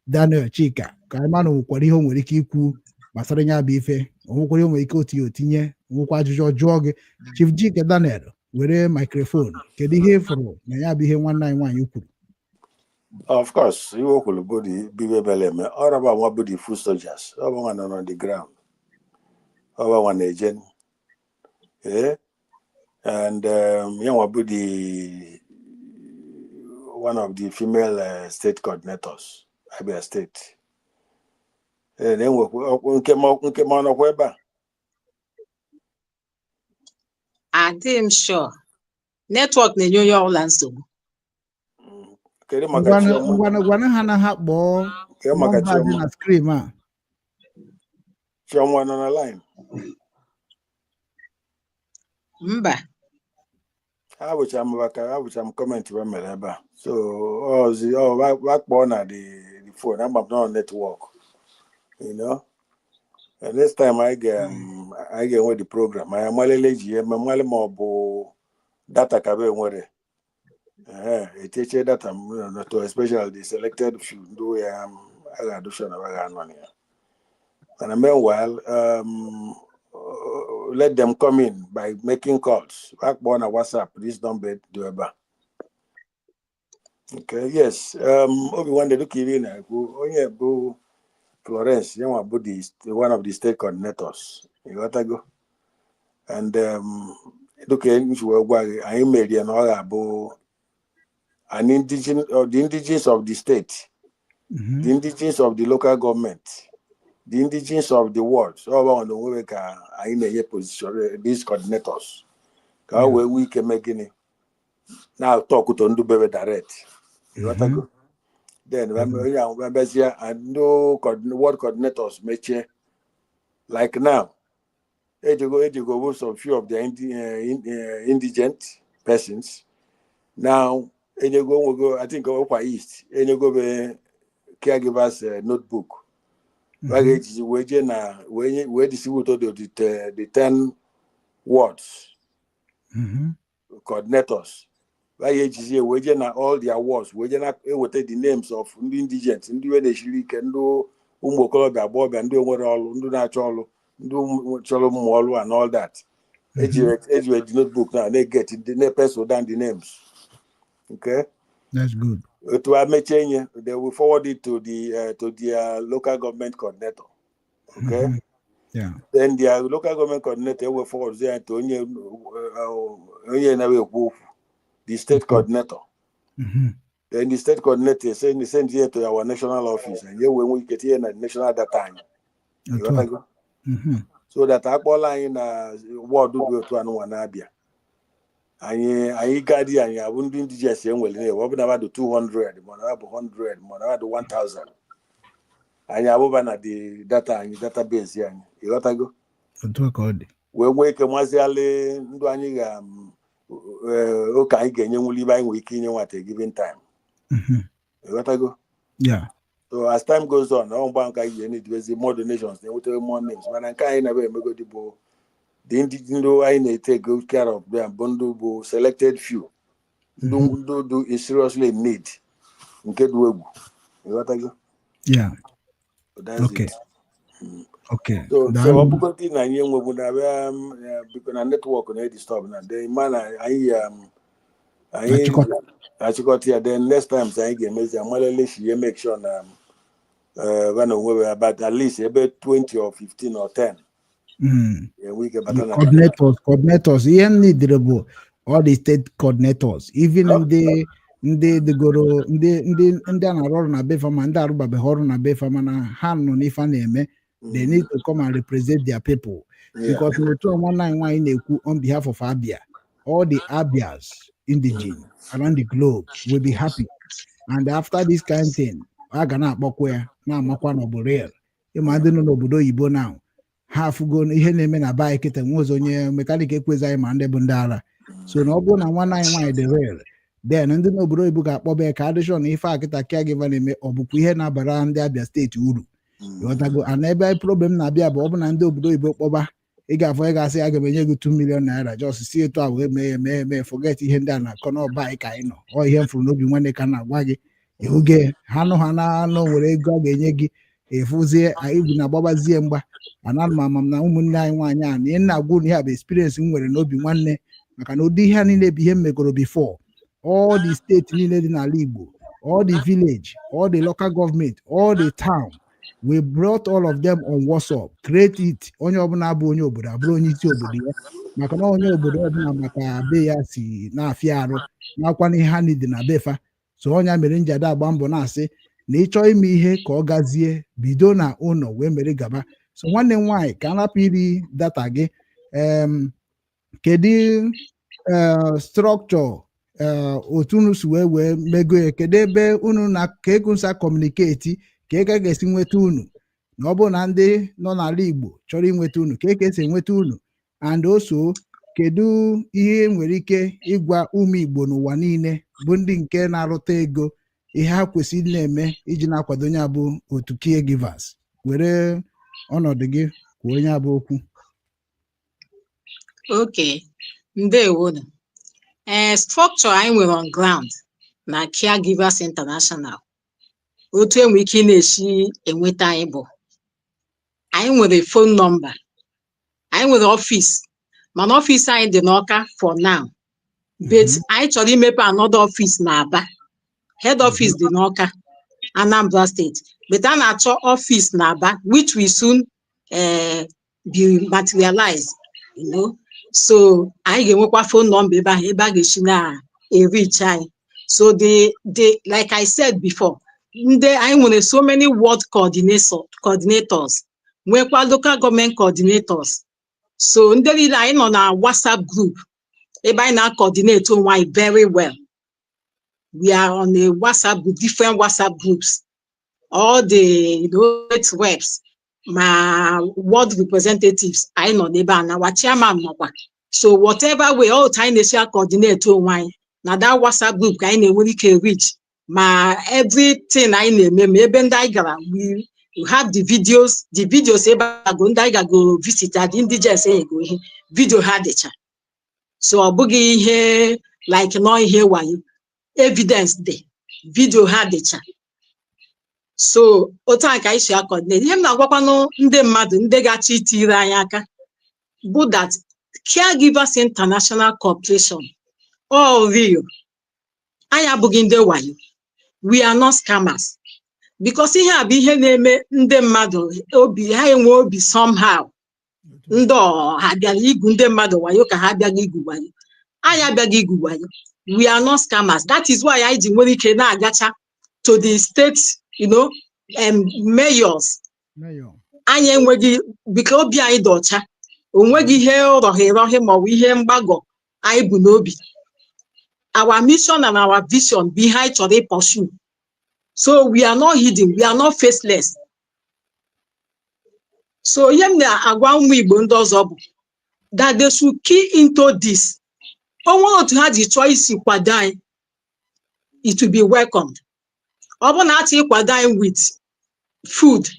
Daniel Chika, ka anyị mara nwekwara ihe o nwere ike ikwu gbasara ya bụ ife. O nwekwara ihe o nwere ike otinye otinye, nwekwa ajụjụ ọ jụọ gị. Chief Chika Daniel, were microphone. Kedu ihe ị fụrụ na ya bụ ihe nwanne anyị nwaanyị kwuru? Of course, ihe o kwuru bụ the bụ ibe mere eme. Ọ rọba nwa bụ the foot soldiers. Ọ bụ nwa nọ on the ground. Ọ bụ nwa na-eje. And ya nwa bụ the one of the female state coordinators, Abia State. Na-enwekwa nke ma ọ nọkwa ebe a. Adịghị m sure. Network na-enye onye ọbụla nsogbu. Kedu maka Ngwanụ. Chioma? Ngwanụ, gwanụ ha na ha kpọọ Kedu maka nọmba dị Chioma? na screen a. Chioma nọ na line? Mba. Abụcha m maka abụcha m comment ba mere ebe a. So ọzi ọ wakpọọ na the phone, ama m nọ network. And next time anyị ga-enwe the program, anyị amalele ji ya eme, mmalị ma ọ bụ data ka be nwere. Ehe, echeche data m na to especially the selected few ndị ya a ga-adụsha na ba ga-anọ na ya. And meanwhile, let them come in by making calls. Akpọọ na WhatsApp this number dị ebe a. Okay, yes. Obi nwanne, dịka iri na-ekwu, onye bụ Florence, ya nwa bụ the one of the state coordinators. Ịghọtago? And dịka nji wee gwa gị, anyị merie na ọ ga-abụ an indigene, or the indigenes of the state, the indigenes of the local government, the indigenes of the ward. So ọ bụ na onwe ka anyị na-enye position these coordinators ka ha wee nwee ike mee gịnị, na-atọ ọkụtọ ndị bebe direct. Ịghọtago? Then onye ahụ bịazie and ndị ward coordinators mechie, like now ejego with some few of the indigent persons now, enyego nwego, I think ọkwa East enyego be caregivers notebook a ga-ejizi wee jee na wee distribute the 10 wards coordinators. A ga-ejizi ya wee jee na all their wards, wee jee na eweta the names of ndị indigent, ndị we na-esiri ike, ndị ụmụ okorobịa, agbọghọbịa, ndị nwere ọrụ, ndị na-achọ ọrụ, ndị chọrọ ụmụ ọrụ and all that. Eji the notebook na na-get na-pencil down the names, okay? That's good. Otu a mechie nye, they will forward it to the local government coordinator, okay? Then their local government coordinator ewe forward ya to onye na-ekwu okwu, the state coordinator. Then the state coordinator send here to our national office and ye wee nwee ike tinye na national data anyị. Otu a. Ịghọtago? Mhm. So that akpọla anyị na ward dị otu anụnwa na-abịa, anyị gadi, anyị abụ ndị indigenous enwere na-ewe, ọ bụ na mmadụ 200, ma na bụ 100, ma na bụ 1000, anyị abụba na the data anyị, database anyị. Ịghọtago? Otu a ka ọ dị. Wee nwee ike mazialị ndụ anyị ga oke anyị ga-enye nwuli ibe anyị nwere ike inye nwata a given time. Ịghọtago? Yeah. So as time goes on, ọ mgba nke anyị ga-enedibezi more donations, na-enweta more names, mana nke anyị na-ebe emegodi bụ the ndị anyị na-etake good care of them bụ ndị bụ selected few, ndị ndị do is seriously in need, nke dị egwu. Ịghọtago? Yeah. So that's it. So Daalụ. Ọ bụgodị na anyị enwegbu na abịa biko na network na-edisturb na then ma na anyị Achịkọta. Achịkọta ya. Then next time anyị ga-emezi amalele shi ya, make sure na na onwe about at least ebe 20 or 15 or 10 enwe ike bata na Coordinators, ihe m nidere bụ all the state coordinators, even ndị dịgoro, ndị a na-arụ ọrụ na befa, ma ndị arụbabeghị ọrụ na befa, mana ha nọ n'ife a na-eme. They need to come and represent their people because n'otu a nwanne anyị nwaanyị na-ekwu on behalf of Abia, all the Abias indigene around the globe will be happy. And after this kind thing, a ga na-akpọkwa ya, na-amakwa na ọ bụ real. Ịma ndị nọ n'obodo oyibo now, ha afụgo ihe na-eme na be anyị kịta. Nwe ụzọ onye mechanic ekwezi anyị ma ndị bụ ndị ara. So na ọ bụrụ na nwanne anyị nwaanyị dị real, then ndị n'obodo oyibo ga-akpọba ya ka adịshọn ife a kịta caregiver na-eme, ọ bụkwa ihe na-abara ndị Abia Steeti uru. Ịghọtago? Ana ebe problem na-abịa bụ ọ bụ na ndị obodo oyibo kpọba, ị ga-afọ ị ga-asị aga m enye gị 2 million naira, just si etu a wee mee ya, mee mee, forget ihe ndị a na-akọ n'ọba anyị ka anyị nọ. Ọ ihe m fụrụ n'obi nwanne ka m na-agwa gị. Ịhụge ha nụ, ha na-anụ nwere ego a ga-enye gị, ịfụzie anyị bi na-agbabazie mgba. Ana m ama m na ụmụnne anyị nwaanyị a na ihe na-agwa unu, ihe a bụ experience m nwere n'obi nwanne, maka na ụdị ihe a niile bụ ihe m megoro before. All the steeti niile dị n'ala Igbo, all the village, all the local government, all the town, we brought all of them on WhatsApp, create it. Onye ọbụla bụ onye obodo abụrụ onye isi obodo ya, maka na onye obodo ọbụla maka be ya si na-afịa arụ nakwa ihe ha nidi na befa. So ọnya mere njade agba mbọ na-asị na ịchọọ ime ihe ka ọ gazie, bido na ụlọ wee mere gaba. So nwanne m nwaanyị, ka a napụ iri data gị, kedu structure otu unu si wee mego ya? Kedu ebe unu na ka ego nsa communicate, ka ego ga-esi nweta unu, na ọ bụrụ na ndị nọ n'ala Igbo chọrọ inweta unu, ka esi enweta unu? And also, kedu ihe nwere ike ịgwa ụmụ Igbo n'ụwa niile bụ ndị nke na-arụta ego, ihe ha kwesịrị na-eme iji na-akwado onye abụ otu caregivers? Were ọnọdụ gị kwuo onye abụ okwu. Okay, ndewonu. Structure anyị nwere on ground na Caregivers International, otu enwe ike ị na-esi enweta anyị bụ anyị nwere phone number, anyị nwere office, mana office anyị dị n'Ọka for now, but anyị chọrọ imepe another office na Aba. Head office dị n'Ọka, Anambra State, but a na-achọ office na Aba, which will soon be materialized. So anyị ga-enwekwa phone number ebe ahụ, ebe a ga-esi na-ereach anyị. So the like I said before, ndị anyị nwere so many ward coordinators, nwekwa local government coordinators. So ndị niile anyị nọ na WhatsApp group ebe anyị na-coordinate onwe anyị very well. We are on a WhatsApp group, different WhatsApp groups, all the reps ma ward representatives, anyị nọ n'ebe a na our chairman nọkwa. So whatever way, all otu anyị na-esi coordinate onwe anyị na that WhatsApp group ka anyị na-enwere ike reach ma everything anyị na-eme, ma ebe ndị anyị gara. We have the videos ebe ago ndị anyị gago visit the indigens, enyego ihe video ha dịcha. So ọ bụghị ihe like nọ ihe wayo, evidence dị, video ha dịcha. So otu a ka anyị si coordinate. Ihe m na-agwakwanụ ndị mmadụ, ndị ga-achọ itiri anyị aka, bụ that Caregivers International Corporation, all real, anyị abụghị ndị wayo. We are not scammers, because ihe a bụ ihe na-eme ndị mmadụ obi ha enwe obi somehow. Ndị ọha bịara igwu ndị mmadụ wayo ka ha abịaghị igwu wayo. Anyị abịaghị igwu wayo. We are not scammers. That is why anyị ji nwere ike na-agacha to the state mayors. Mayor. Anyị enweghị biko, obi anyị dị ọcha. O nweghị ihe rọghị maọbụ ihe mgbagọ anyị bụ n'obi. Our mission and our vision bụ ihe anyị chọrọ ịpursue, so we are not hidden, we are not faceless. So ihe m na-agwa ụmụ Igbo ndị ọzọ bụ that they should key into this. O nwere otu ha ji chọọ isi kwado anyị, it will be welcomed. Ọ bụrụ na achọ ịkwado anyị with food,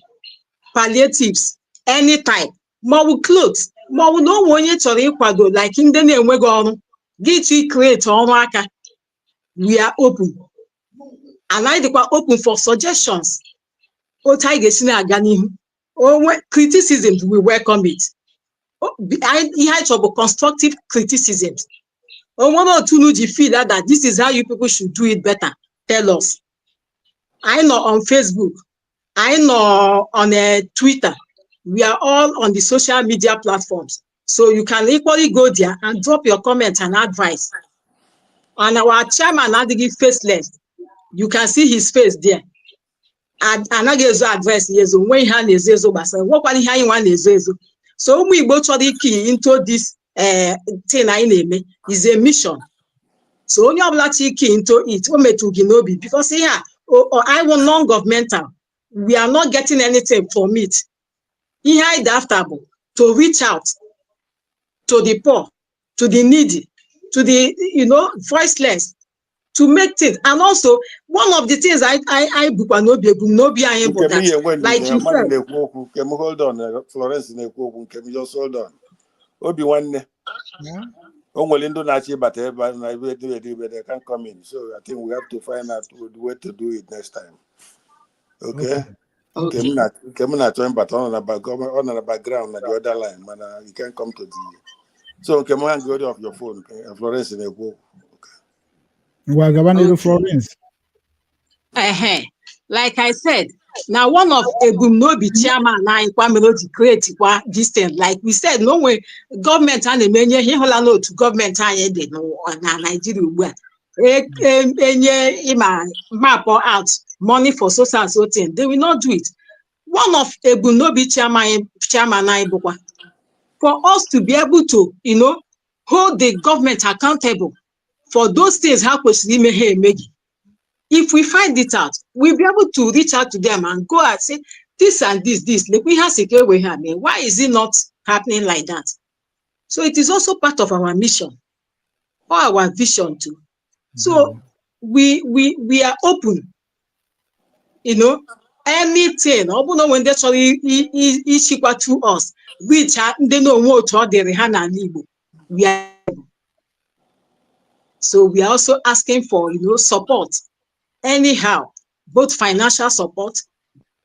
palliatives, any type, maọbụ clothes, maọbụ na o nwere onye chọrọ ịkwado, like ndị na-enweghị ọrụ, gị chọ create ọrụ aka, we are open. And anyị dịkwa open for suggestions otu anyị ga-esi na-aga n'ihu. Onwe criticism, we welcome it. Ihe anyị chọrọ bụ constructive criticisms. O nwere otu unu ji feel that this is how you people should do it better, tell us. Anyị nọ on Facebook, anyị nọ on Twitter, we are all on the social media platforms, so you can equally go there and drop your comment and advice. And our chairman adịghị faceless. You can see his face there. Anaghị ezo address ya ezo, nwee ihe a na-ezo ezo gbasara, nwekwana ihe anyị nwa na-ezo ezo. So ụmụ Igbo chọrọ ikey into this thing anyị na-eme is a mission, so onye ọbụla chọrọ ikey into it, o metụ gị n'obi, because ihe a I will non-governmental, we are not getting anything from it. Ihe anyị dị after bụ to reach out to the poor, to the needy, to the voiceless, to make things. And also one of the things I bukwa n'obi, ebumnobi anyị bụ Nke m that ihe enwe like ndidi you mmadụ said na-ekwu okwu. Nke m, hold on. Florence na-ekwu okwu. Nke m, just hold on. Obi nwanne. Yeah. O nwere ndị na-achọ ịbata ebe a na ebe ebe ebe, they can come in, so I think we have to find out the way to do it next time, okay? Okay. Nke m Okay. na nke m na-achọ ịbata, ọ nọ na background na the other line, mana you can come to the, so nke m, hang off your phone. Florence na-ekwu okwu. Ngwa, gaba n'iru. Okay. Florence. Ehe. Like I said, na one of ebumnobi chairman anyị kwa mere o ji create kwa this thing. Like we said, na onwe gọọmenti a na-emenye ihe, ịhụla n'otu gọọmenti anyị dị na Nigeria ugbu a. Enye ịma map out money for so and so thing, they will not do it. One of ebumnobi chairman anyị bụkwa for us to be able to hold the government accountable for those things ha kwesịrị ime ha emeghị. If we find it out, we'll be able to reach out to them and go and say, this and this, this, lekwa ihe a sị ka e wee ha mee. Why is it not happening like that? So it is also part of our mission or our vision too. So we are open. Anything, ọ bụrụ na o nwere ndị chọrọ ichikwa to us, reach ha, ndị na-onwe otu ọ dịrị ha n'ala Igbo, we are so we are also asking for support anyhow, both financial support,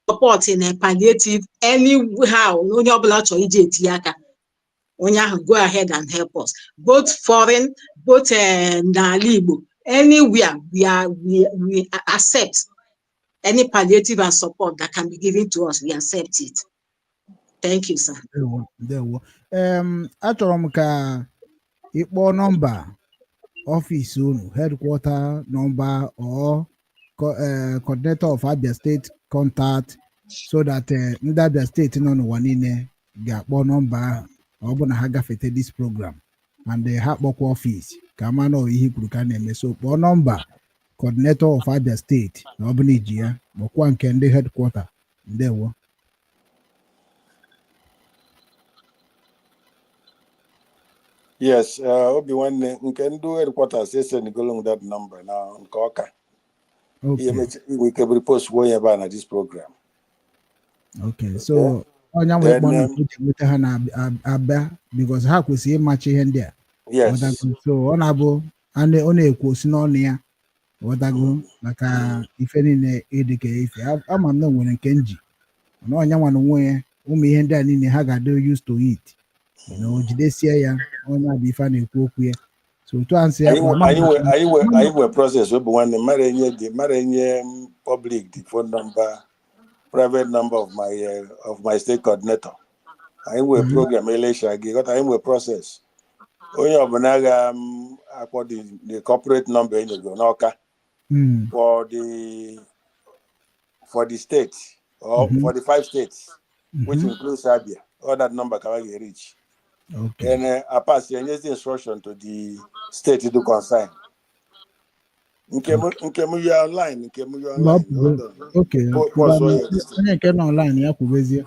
support in a palliative, anyhow onye ọbụla chọrọ iji etinye aka, onye ahụ go ahead and help us, both foreign, both n'ala Igbo, anywhere. We accept any palliative and support that can be given to us. We accept it. Thank you, sir. Ndewo, ndewo. Achọrọ m ka ị kpọọ nọmba ọfịs unu, headquarter number or coordinator of Abia State contact, so that ndị Abia Steeti nọ n'ụwa niile ga-akpọ nọmba ahụ ọ bụ na ha gafete this program and ha kpọkwa ọfịs ka ama na ihe kwuru ka a na-eme. So kpọọ nọmba coordinator of Abia Steeti na ọ bụ na iji ya, kpọkwa nke ndị headquarter. Ndewo. Yes, Obi nwanne, nke ndị headquarters esendgolo m that number na nke ọka. Ihe inwe ike bụrụ post onye ebe a na this program. Okay, so onye nwe Then, kpọ na eji enweta ha na Aba, because ha kwesịrị ịmachi ihe ndị a. Ghọtago? So ọ na-abụ ọ na-ekwu osi n'ọnụ ya, ghọtago, maka ife niile ịdị ka ife. Ama m na o nwere nke nji mana ọnya nwa na onwe ya, ụmụ ihe ndị a niile ha ga-adị used to it na o jidesie ya, onye a bụ ife a na-ekwu okwu ya. So otu a nsị ya Anyị nwe process. Obi nwanne, mara enye the mara enye public the phone number, private number of my state coordinator. Anyị nwere program election gị ghọta, anyị nwere process. Onye ọbụla ga-akpọ the corporate number enyego n'Ọka for the state or for the five states, which includes Abia. All that number ka ga reach. Then a pass enyezi instruction to the state to concern. Nke m ya online, nke m ya Mgbe ọ online. pụgo. Hold on. Okay. Pause onye this thing. Onye nke nọ online ya kwubezie.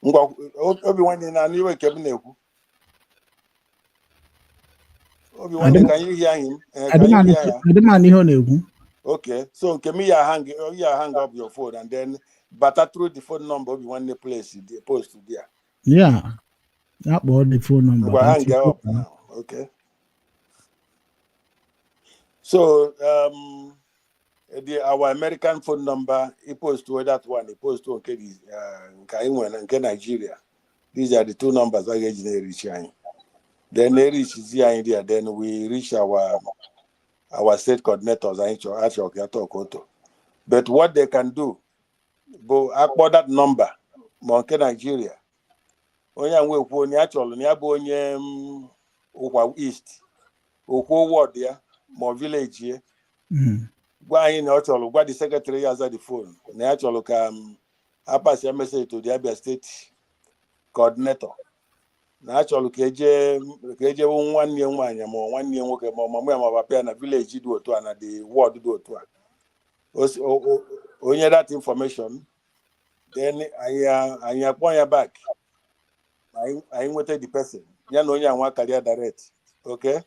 Ngwa, Obi nwanne, na anụ iwe nke m na-ekwu. Obi nwanne, can you hear him? Can you hear ya? Adị m anụ ihe ọ na-ekwu. Okay, so nke m ya hang up your phone and then bata through the phone number Obi nwanne place the post there. Ya ya kpọọ the phone number. Ngwa, ka hang ntinye up now. Okay. So the our American phone number, he post to that one, he post to nke the nke anyị nwere na nke Nigeria. These are the two numbers a ga-eji na-erichi anyị. Then na-erichizi anyị there, then we reach our state coordinators anyị chọrọ achọrọ ka ya talk oto. But what they can do bụ akpọ that number ma nke Nigeria. Onye a nwekwu onye a chọrọ na ya bụ onye Ụkwa East, okwuo ward ya ma ọ village ya, gwa anyị na ọ chọrọ, gwa the secretary ya aza the phone na ya chọrọ ka a pass ya message to the Abia State coordinator na a chọrọ ka eje nwanne ya nwaanyị ma ọ nwanne ya nwoke ma ọ mama ya ma ọ papa ya na village dị otu a na the ward dị otu a. Onye that information, then anyị akpọ ya back. Anyị nweta the person, ya na onye anwa karịa direct, okay?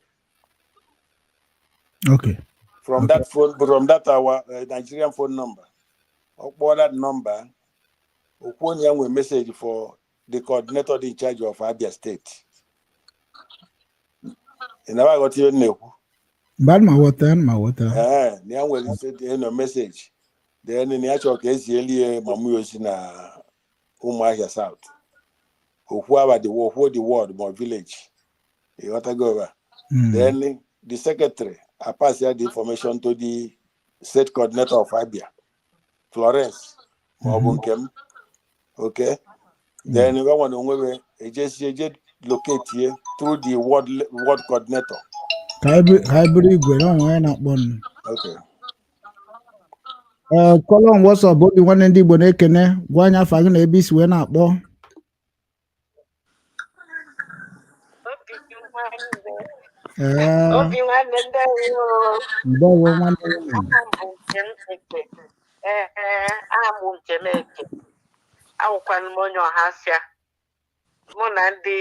Okay. From that phone, from that our Nigerian phone number, ọ kpọọ that number, okwu onye ya nwere message for the coordinator in charge of Abia State. Ị na aghọta ihe m na-ekwu? Mgbe ana m aghọta, ana m aghọta. Ee, na ya nwere no message, then na ya chọrọ ka esi elie mama ya osi na Ụmụahịa South, okwu aba the okwu the ward ma village, ịghọtago ebe a? Then the secretary I pass ya the information to the state coordinator of Abia, Florence ma ọ bụ nke m, okay? Then gwa na onwe ejesi eje locate ye through the ward coordinator. Ka anyị bụrụ igwe na onwe onye na-akpọ nụ. Okay. Ee, caller on WhatsApp, Obi Nwanne ndị Igbo na-ekene. Gwa anyị afa gị na ebe isi wee na-akpọ. Obi nwanne. Ee. Obi nwanne, ndewo. Ndewo, nwanne m nwanyị. Aha m bụ Nkem Eke. Ee, aha m bụ Nkem Eke. Awụkwana m onye Ọhafịa. Mụ na ndị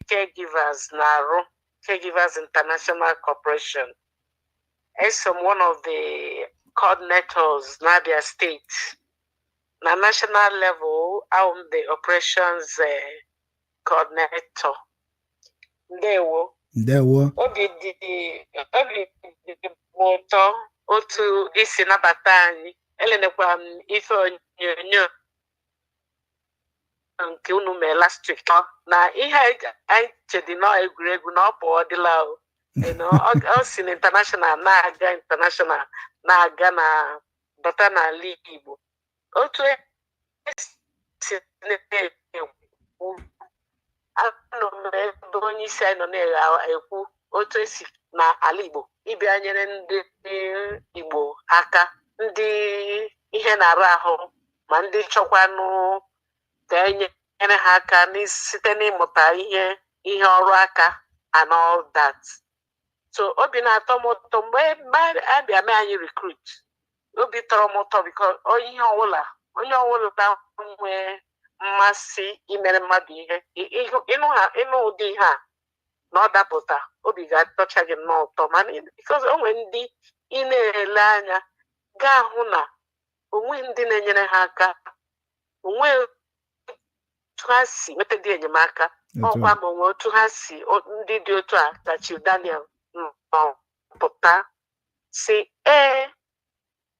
caregivers na-arụ, Caregivers International Corporation. Eso m one of the coordinators n'Abia State. Na national level, awụ m the operations coordinator. Ndewo. Ndewo. Obi dị m ụtọ otu isi nabata anyị. Elenekwa m ife onyonyo nke unu mee last week na ihe anyị chedi na egwuregwu na ọ bụ ọdịla o. Ọ si na international na-aga international na-aga na bata n'ala Igbo, otu esi na-ekwu, anọ m ebe onye isi anyị nọ na-ekwu otu esi na ala Igbo ịbịa nyere ndị Igbo aka, ndị ihe na-arụ ahụ ma ndị chọkwanụ ka enyere ha aka site n'ịmụta ihe ọrụ aka and all that. So obi na-atọ m ụtọ mgbe abịa mee anyị recruit. Obi tọrọ m ụtọ because ihe ọbụla, onye ọbụla nwee mmasị imere mmadụ ihe, ịnụ ụdị ihe a na ọ dapụta, obi ga-atọcha gị nnọọ ụtọ. Mana because o nwere ndị ị na-ele anya gaa hụ na onwe ndị na-enyere ha aka, onwe otu ha si nweta dị enyemaka. Ọkwa ma onwe otu ha si ndị dị otu a ka Chief Daniel nọ pụta si, ee,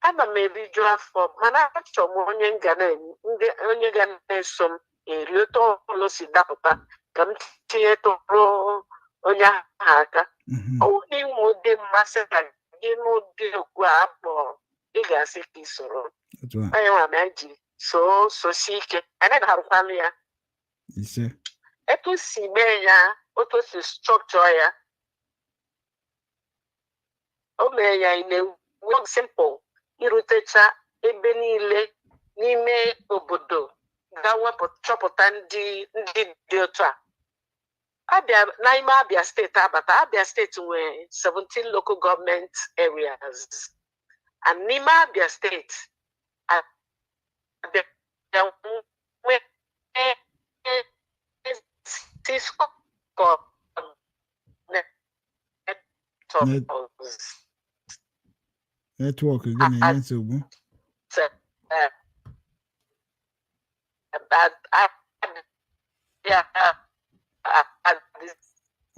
ana m eriju afọ, mana achọrọ m onye ga na-eso m eri, otu ọbụla si dapụta ka m tinye tụrụ onye ahụ aka. Ọ bụrụ na inwe ụdị mmasị ka gị n'ụdị okwu a akpọrọ, ị ga-asị ka ị soro. Onye nwa anyị ji so sosie ike, anyị na-arụkwanụ ya. Ise. Etu si mee ya, otu o si structure ya, o mee ya in a way simple irutecha ebe niile n'ime obodo, ga wepụ chọpụta ndị dị otu a. Abịa n'ime Abia Steeti, abata Abia Steeti nwere 17 local government areas, and n'ime Abia Steeti abịa nwee six coordinators. Network gị na-enye nsogbu. Yeah, at the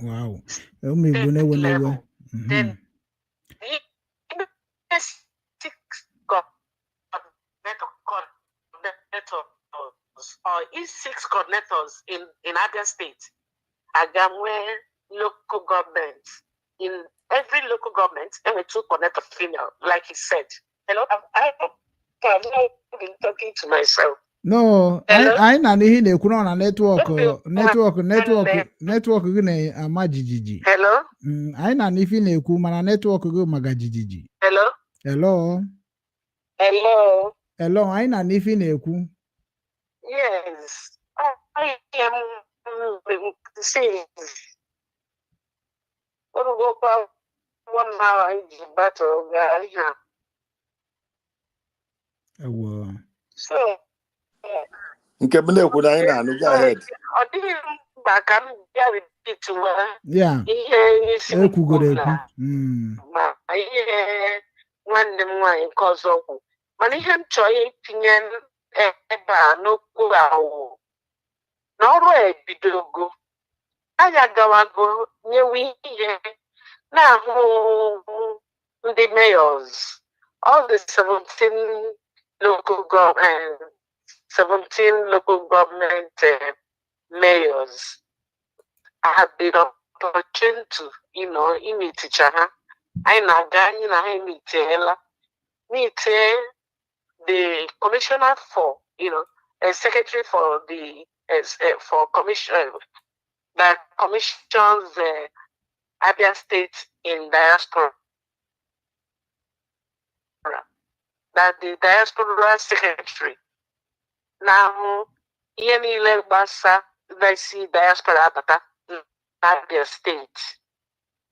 Wow, ụmụ Igbo na-ewe na-ewe. level. Then the six coordinators or each six coordinators in Abia State aga nwee local government. In every local government, there were two coordinators female, like he said. Hello, I've not been talking to myself. No, anyị Hello? anyị na n'ihe ị na-ekwu nọ na network. Okay. Network gị na-ama jijiji. Hello? Anyị na n'ife ị na-ekwu, mana network gị maga jijiji. Hello? Hello? Hello? Hello, anyị na n'ife ị na-ekwu. Yes, I am seeing. Orugokwa one hour iji battle gaa ihe a. Ewo. So, Nke m na-ekwu na anyị na-anụ, go ahead. Ọ dịghị mkpa ka m bịa repeat wa ihe isi m ekwugoro kwuru ekwu. na ma ihe nwanne m nwaanyị nke ọzọ kwu, mana ihe m chọrọ itinye ebe a n'okwu awụ na ọrụ a ebidogo. Anyị agawago nyewe ihe na-ahụ ndị mayors, all the 17 local government, 17 local government mayors. I have been opportune to imiticha ha. Anyị na-aga, anyị na ha emitiela, meet the commissioner for, a secretary for the for commission that commissions Abia State in diaspora. That the diaspora secretary na-ahụ ihe niile gbasa na-esi diaspora abata n'Abia State.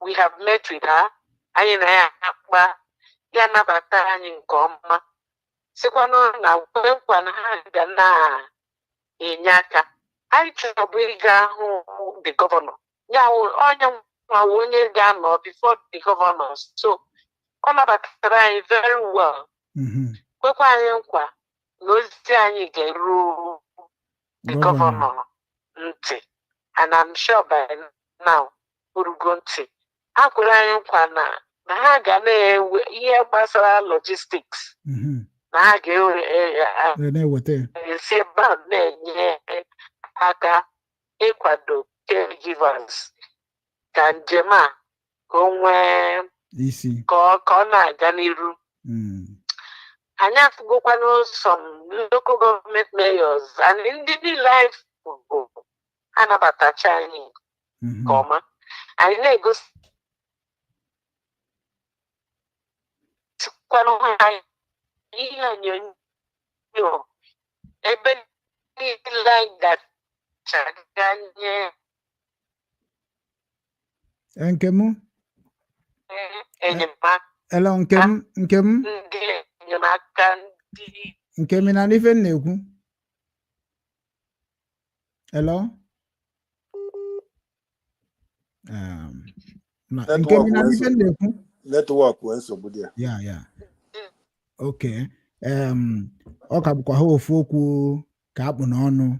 We have met with her. Anyị na ya akpa, ya nabata anyị nke ọma. Sịkwanụ na kwe nkwa na ha ga na-enye aka. Anyị chọrọ ịga hụ the governor. Ya wụ onye nwa wụ onye ga-anọ before the governor. So ọ nabatara anyị very well. Kwekwa anyị nkwa na ozi anyị ga-eru the gọvanọ governor ntị, and I'm sure by now orugo ntị. Ha kwere anyị nkwa na ha ga na-ewe ihe gbasara logistics, na ha ga-ewe na-eweta ya. Esi ebe a na-enye aka ịkwado caregivers ka njem a ka o nwee isi ka ọ na-aga n'iru. Anyị afụgokwanụ some local government mayors and ndị niile anyị fụgo anabatacha anyị nke ọma. Anyị na-egosikwanụ ha ihe onyonyo ebe niile anyị gacha ga nye Nke m enyemaka. Hello, nke m, nke m. Ndị enyemaka ndị Nke m, ị na n'ife m na-ekwu? Hello? Nke m, ị na n'ife m na-ekwu? Network nwee nsogbu dị ya. Ya, okay, ọ ka bụkwa ha ofu okwu ka akpụ n'ọnụ.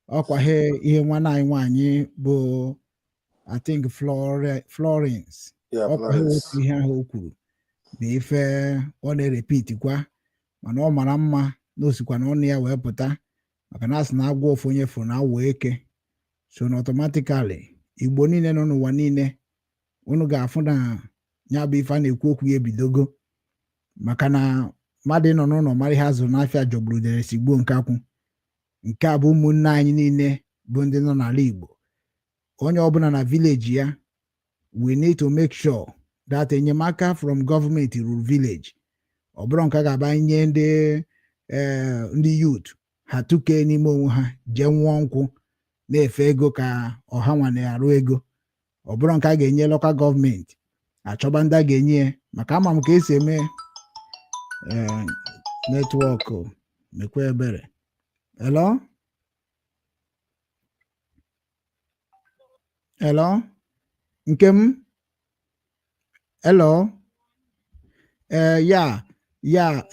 Ọkwa ha ihe nwanne anyị nwaanyị bụ, I think, Florence. Ọkwa ha Florence. otu ihe ahụ o kwuru na ife ọ na-erepeat kwa, mana ọ mara mma na osikwa na ọnụ ya wee pụta, maka na a sị na agwọ ofu onye fụrụ na awụ eke. So na automatically Igbo niile nọ n'ụwa niile, unu ga-afụ na ya bụ ife a na-ekwu okwu ya ebidogo, maka na mmadụ ịnọ n'ụlọ mara ihe azụrụ n'afịa jọgburu udere si gbuo nkakwụ. Nke a bụ ụmụnne anyị niile. Bụ ndị nọ n'ala Igbo, onye ọbụla na village ya, we need to make sure that enyemaka from gọọmenti ruru village. Ọ bụrụ nke a ga-aba nye ndị ndị youth ha tụkee n'ime onwe ha, jee nwụọ nkwụ na-efe ego ka ọha nwa na-arụ ego. Ọ bụrụ nke a ga-enye local gọọmenti, achọba ndị a ga-enye ya, maka ama m ka esi eme. Ee, network, mekwa ebere. Hello, hello, nke m, hello. Ee, ya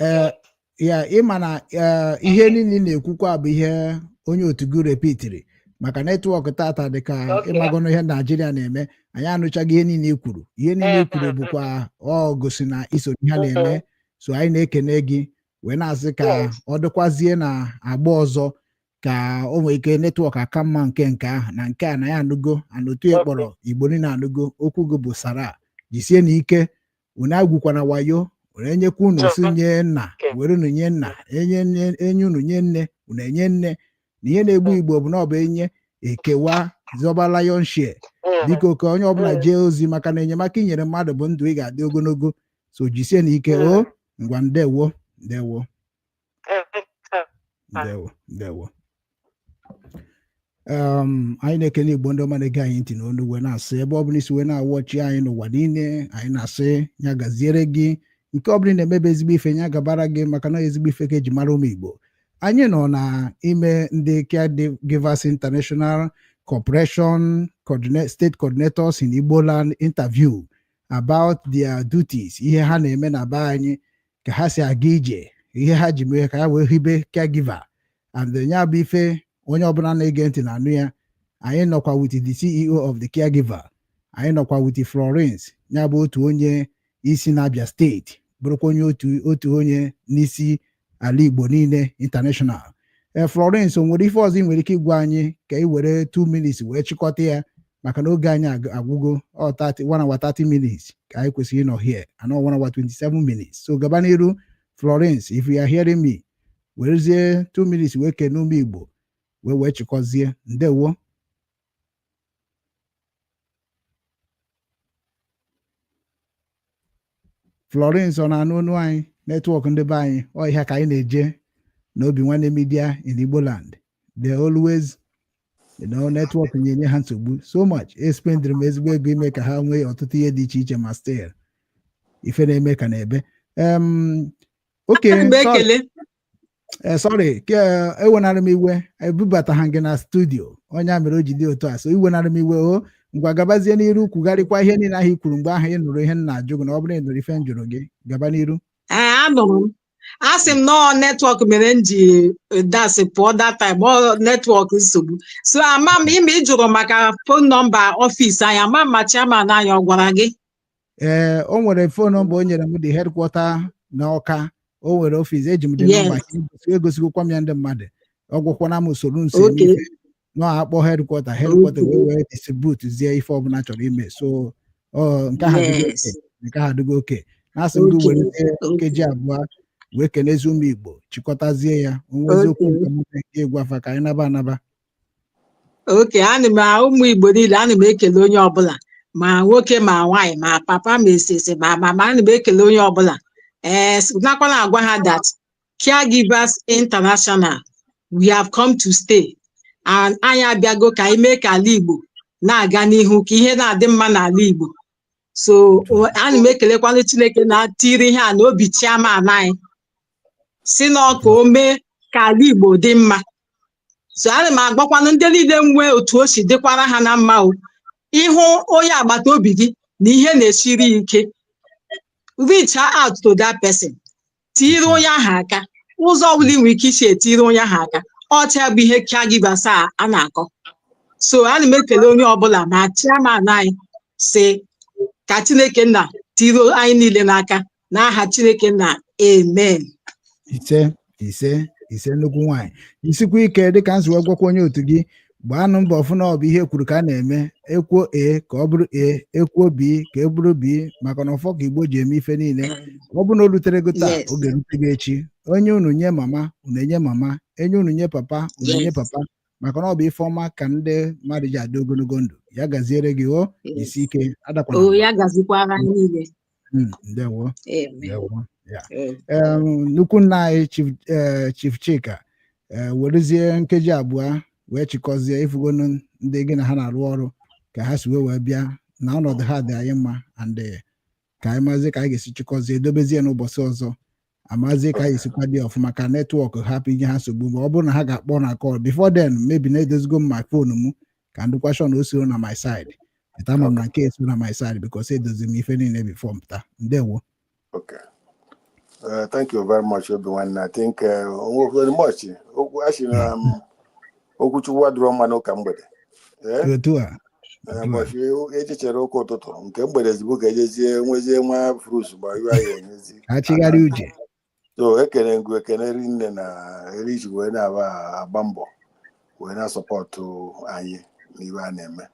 ee, ya ịma na ee, ihe niile ị na-ekwukwa bụ ihe onye otu gị repitiri, maka network tata dị ka ịmagono ihe Naijiria na-eme. Anyị anụchaghị ihe niile i kwuru. Ihe niile i kwuru bụkwa ọ gosi na iso ihe a na-eme. So anyị na-ekene gị wee na-asị ka ọ dịkwazie na agba ọzọ, ka o nwee ike network aka mma nke ahụ na nke a na ya anụgo ana otu ya kpọrọ Igbo niile anụgo okwu gị bụ sara. Jisie na ike, unu agwụkwana wayo were nyekwa unu si nye nna, were unu nye nna, enye enye unu nye nne, unu enye nne. Na ihe na-egbu Igbo bụ na ọ bụ enye ekewa zọba lion share. Biko, ka onye ọbụla jee ozi, maka na enyemaka inyere mmadụ bụ ndụ, ị ga-adị ogologo. So jisie na ike o. Ngwa, ndewo, ndewo, ndewo, ndewo. Anyị na-ekene Igbo ndị ọma na-ege anyị ntị n'olu wee na-asị, ebe ọ bụla isi wee na-awọchi anyị n'ụwa niile, anyị na-asị ya gaziere gị. Nke ọ bụla ị na-emebe ezigbo ife, ya gabara gị, maka na ezigbo ife ka eji mara ụmụ Igbo. Anyị nọ na ime ndị Caregivers International Corporation State Coordinators in Igbo Land interview about their duties, ihe ha na-eme na be anyị, ka ha si aga ije, ihe ha ji mee ka ha wee hibe caregiver and ya bụ ife onye ọbụla na-ege ntị na-anụ ya. Anyị nọkwa with the CEO of the caregiver. Anyị nọkwa with Florence, ya bụ otu onye isi na-Abia Steeti, bụrụkwa onye otu onye n'isi ala Igbo niile international. Ee, Florence, o nwere ife ọzọ ị nwere ike ịgwa anyị ka ị were 2 minutes wee chịkọta ya, maka na oge anyị agwụgo. Ọ 30, 1 hour 30 minutes ka anyị kwesịrị ịnọ here, and 1 hour 27 minutes. So gaba n'iru, Florence, if you are hearing me, werezie 2 minutes wee kene ụmụ Igbo wee chịkọzie. Ndewo. Florence, ọ na-anụ onu anyị? Network ndị be anyị, ọ ihe ka anyị na-eje na Obi Nwanne Media in Igbo Land, they always network na-enye ha nsogbu so much. Espendịrị m ezigbo ego ime ka ha nwee ọtụtụ ihe dị iche iche, ma still ife na-eme ka na-ebe. Oke. Ana m ekele. Sorry, ke ewenara m iwe ebubata ha gị na studio, onye a mere o ji dị otu a. So iwenara m iwe o. Ngwa, gabazie n'iru, kwugharịkwa ihe niile ahụ i kwuru mgbe ahụ ị nụrụ ihe m na-ajụ gị, na ọ bụrụ na ị nụrụ ife m jụrụ gị. Gaba n'iru. Ee, anụrụ m. A sị m nọọ network mere m ji dasị pụọ that time. Ọ network nsogbu. So ama m ime ị jụrụ maka phone number office anyị. Ama m ma chairman anyị ọ gwara gị. Ee, o nwere phone number o nyere m, dị headquarter n'Ọka. O nwere office, eji m dị nọmba egosigokwa m ya ndị mmadụ. Ọ gwakwana m usoro nsi eme ife nọ akpọ headquarter, headquarter wee distribute zie ife ọbụla chọrọ ime. So ọ nke ahụ adịgo oke, nke ahụ adịgo oke. Na-asị m gị werezie nkeji 2 wee kenezi ụmụ Igbo, chịkọtazie ya onwe eziokwu nke m nke ịgwafa ka anyị naba anaba. Okay, ana m ụmụ Igbo niile, ana m ekele onye ọbụla, ma nwoke ma nwaanyị, ma papa ma esese ma mama, ana m ekele onye ọbụla. Ee, nakwa na-agwa ha that Caregivers International, we have come to stay, and anyị abịago ka anyị mee ka ala Igbo na-aga n'ihu, ka ihe na-adị mma n'ala Igbo. So ana m ekelekwanụ Chineke na-atiri ihe a n'obi chairman anyị, si na ọ ka o mee ka ala Igbo dị mma. So ana m agbakwanụ ndị niile nwee otu o si dịkwara ha na mma o. Ịhụ onye agbata obi gị na ihe na-esiri ya ike, reach out to that person, tiri onye ahụ aka ụzọ ọbụla ị nwere ike isi etiri onye ahụ aka. Ọcha bụ ihe caregivers a na-akọ. So ana m ekele onye ọbụla, ma chairman anyị, si ka Chineke nna tiri anyị niile n'aka, n'aha Chineke nna, amen. Ise, ise, ise. Nnukwu nwaanyị, jisikwa ike. Dịka nsi wee gwakwa onye otu gị, gbaanụ mbọ fụ na ọ bụ ihe kwuru ka a na-eme. Ekwuo e ka ọ bụrụ e, ekwuo b ka e bụrụ b, maka na ọfọ ka Igbo ji eme ife niile. Ọ bụ na o rutere gị taa, oge erute gị echi. Onye unu nye mama, unu enye mama. Enye unu nye papa, unu enye papa. Maka na ọ bụ ife ọma ka ndị mmadụ ji adị ogologo ndụ. Ya gaziere gị o. Isi ike, adakwana. O ya gazikwara anyị niile. Ndewo. Amen. Ndewo ya. Eh. Nnukwu nna anyị, Chief Chika, werezie nkeji 2 wee chịkọzie. Ifugonu ndị gị na ha na-arụ ọrụ ka ha si wee bịa na ọnọdụ ha dị anyị mma, and ka anyị mazie ka anyị ga-esi chịkọzie, dobezie n'ụbọchị ọzọ, amazie ka anyị esikwa dị ọfụma, ka network hapụ inye ha nsogbu. Ma ọ bụrụ na ha ga-akpọ na call before then, maybe na-edozigo m my phone m ka ndụkwa sure na o siro na my side. But ama m na nke esiro na my side because edozi m ife niile before m pụta. Ndewo. Okay. Thank you very much, Obi-Wan. I think very much. Okwu asị na okwuchukwu adịrọ mma n'ụka mgbede. Eh? Otu a. Eh, Otu a. Ụbọchị ejechere ụka ụtụtụ, nke mgbede zibụ ka ejezie nwezie nwa fruits ma iwe anyị enyezi. Ka achịgharị uche. So ekene ngụ, ekene rinne na eriji wee na-aba agba mbọ wee na-support anyị n'ihe a na-eme.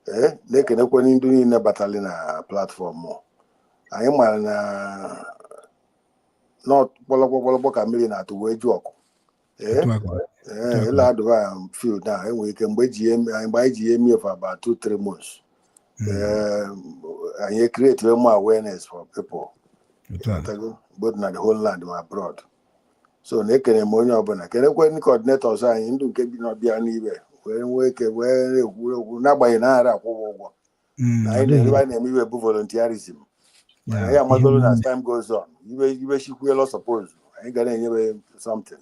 Ee, na-ekenekwe ndị niile batali na platform anyị. Mara na kpọlọkpọ kpọlọkpọ ka mmiri na-atụ wee ju ọkụ. Ee. Otu a ka ọ dị. Ee, ịla adụba field na enwere ike mgbe eji mgbe anyị ji ya eme for about 2-3 months. Ee, anyị create more awareness for people. Otu a. Ịghọtago? Both na the whole land ma abroad. So na-ekene m onye ọbụla, kenekwe ndị coordinators anyị, ndị nke bi n'ọbịa n'ibe wee nwee ike wee na-ekwu okwu n'agbanyeghị na aghara akwụ ụgwọ na ọ anyị dịghị. na-eme, anyị na-eme iwe bụ volunteerism. Mana Ya, anyị amagolo na ihe as time goes on, iwe iwe shikwuelo, suppose anyị ga na-enyebe something.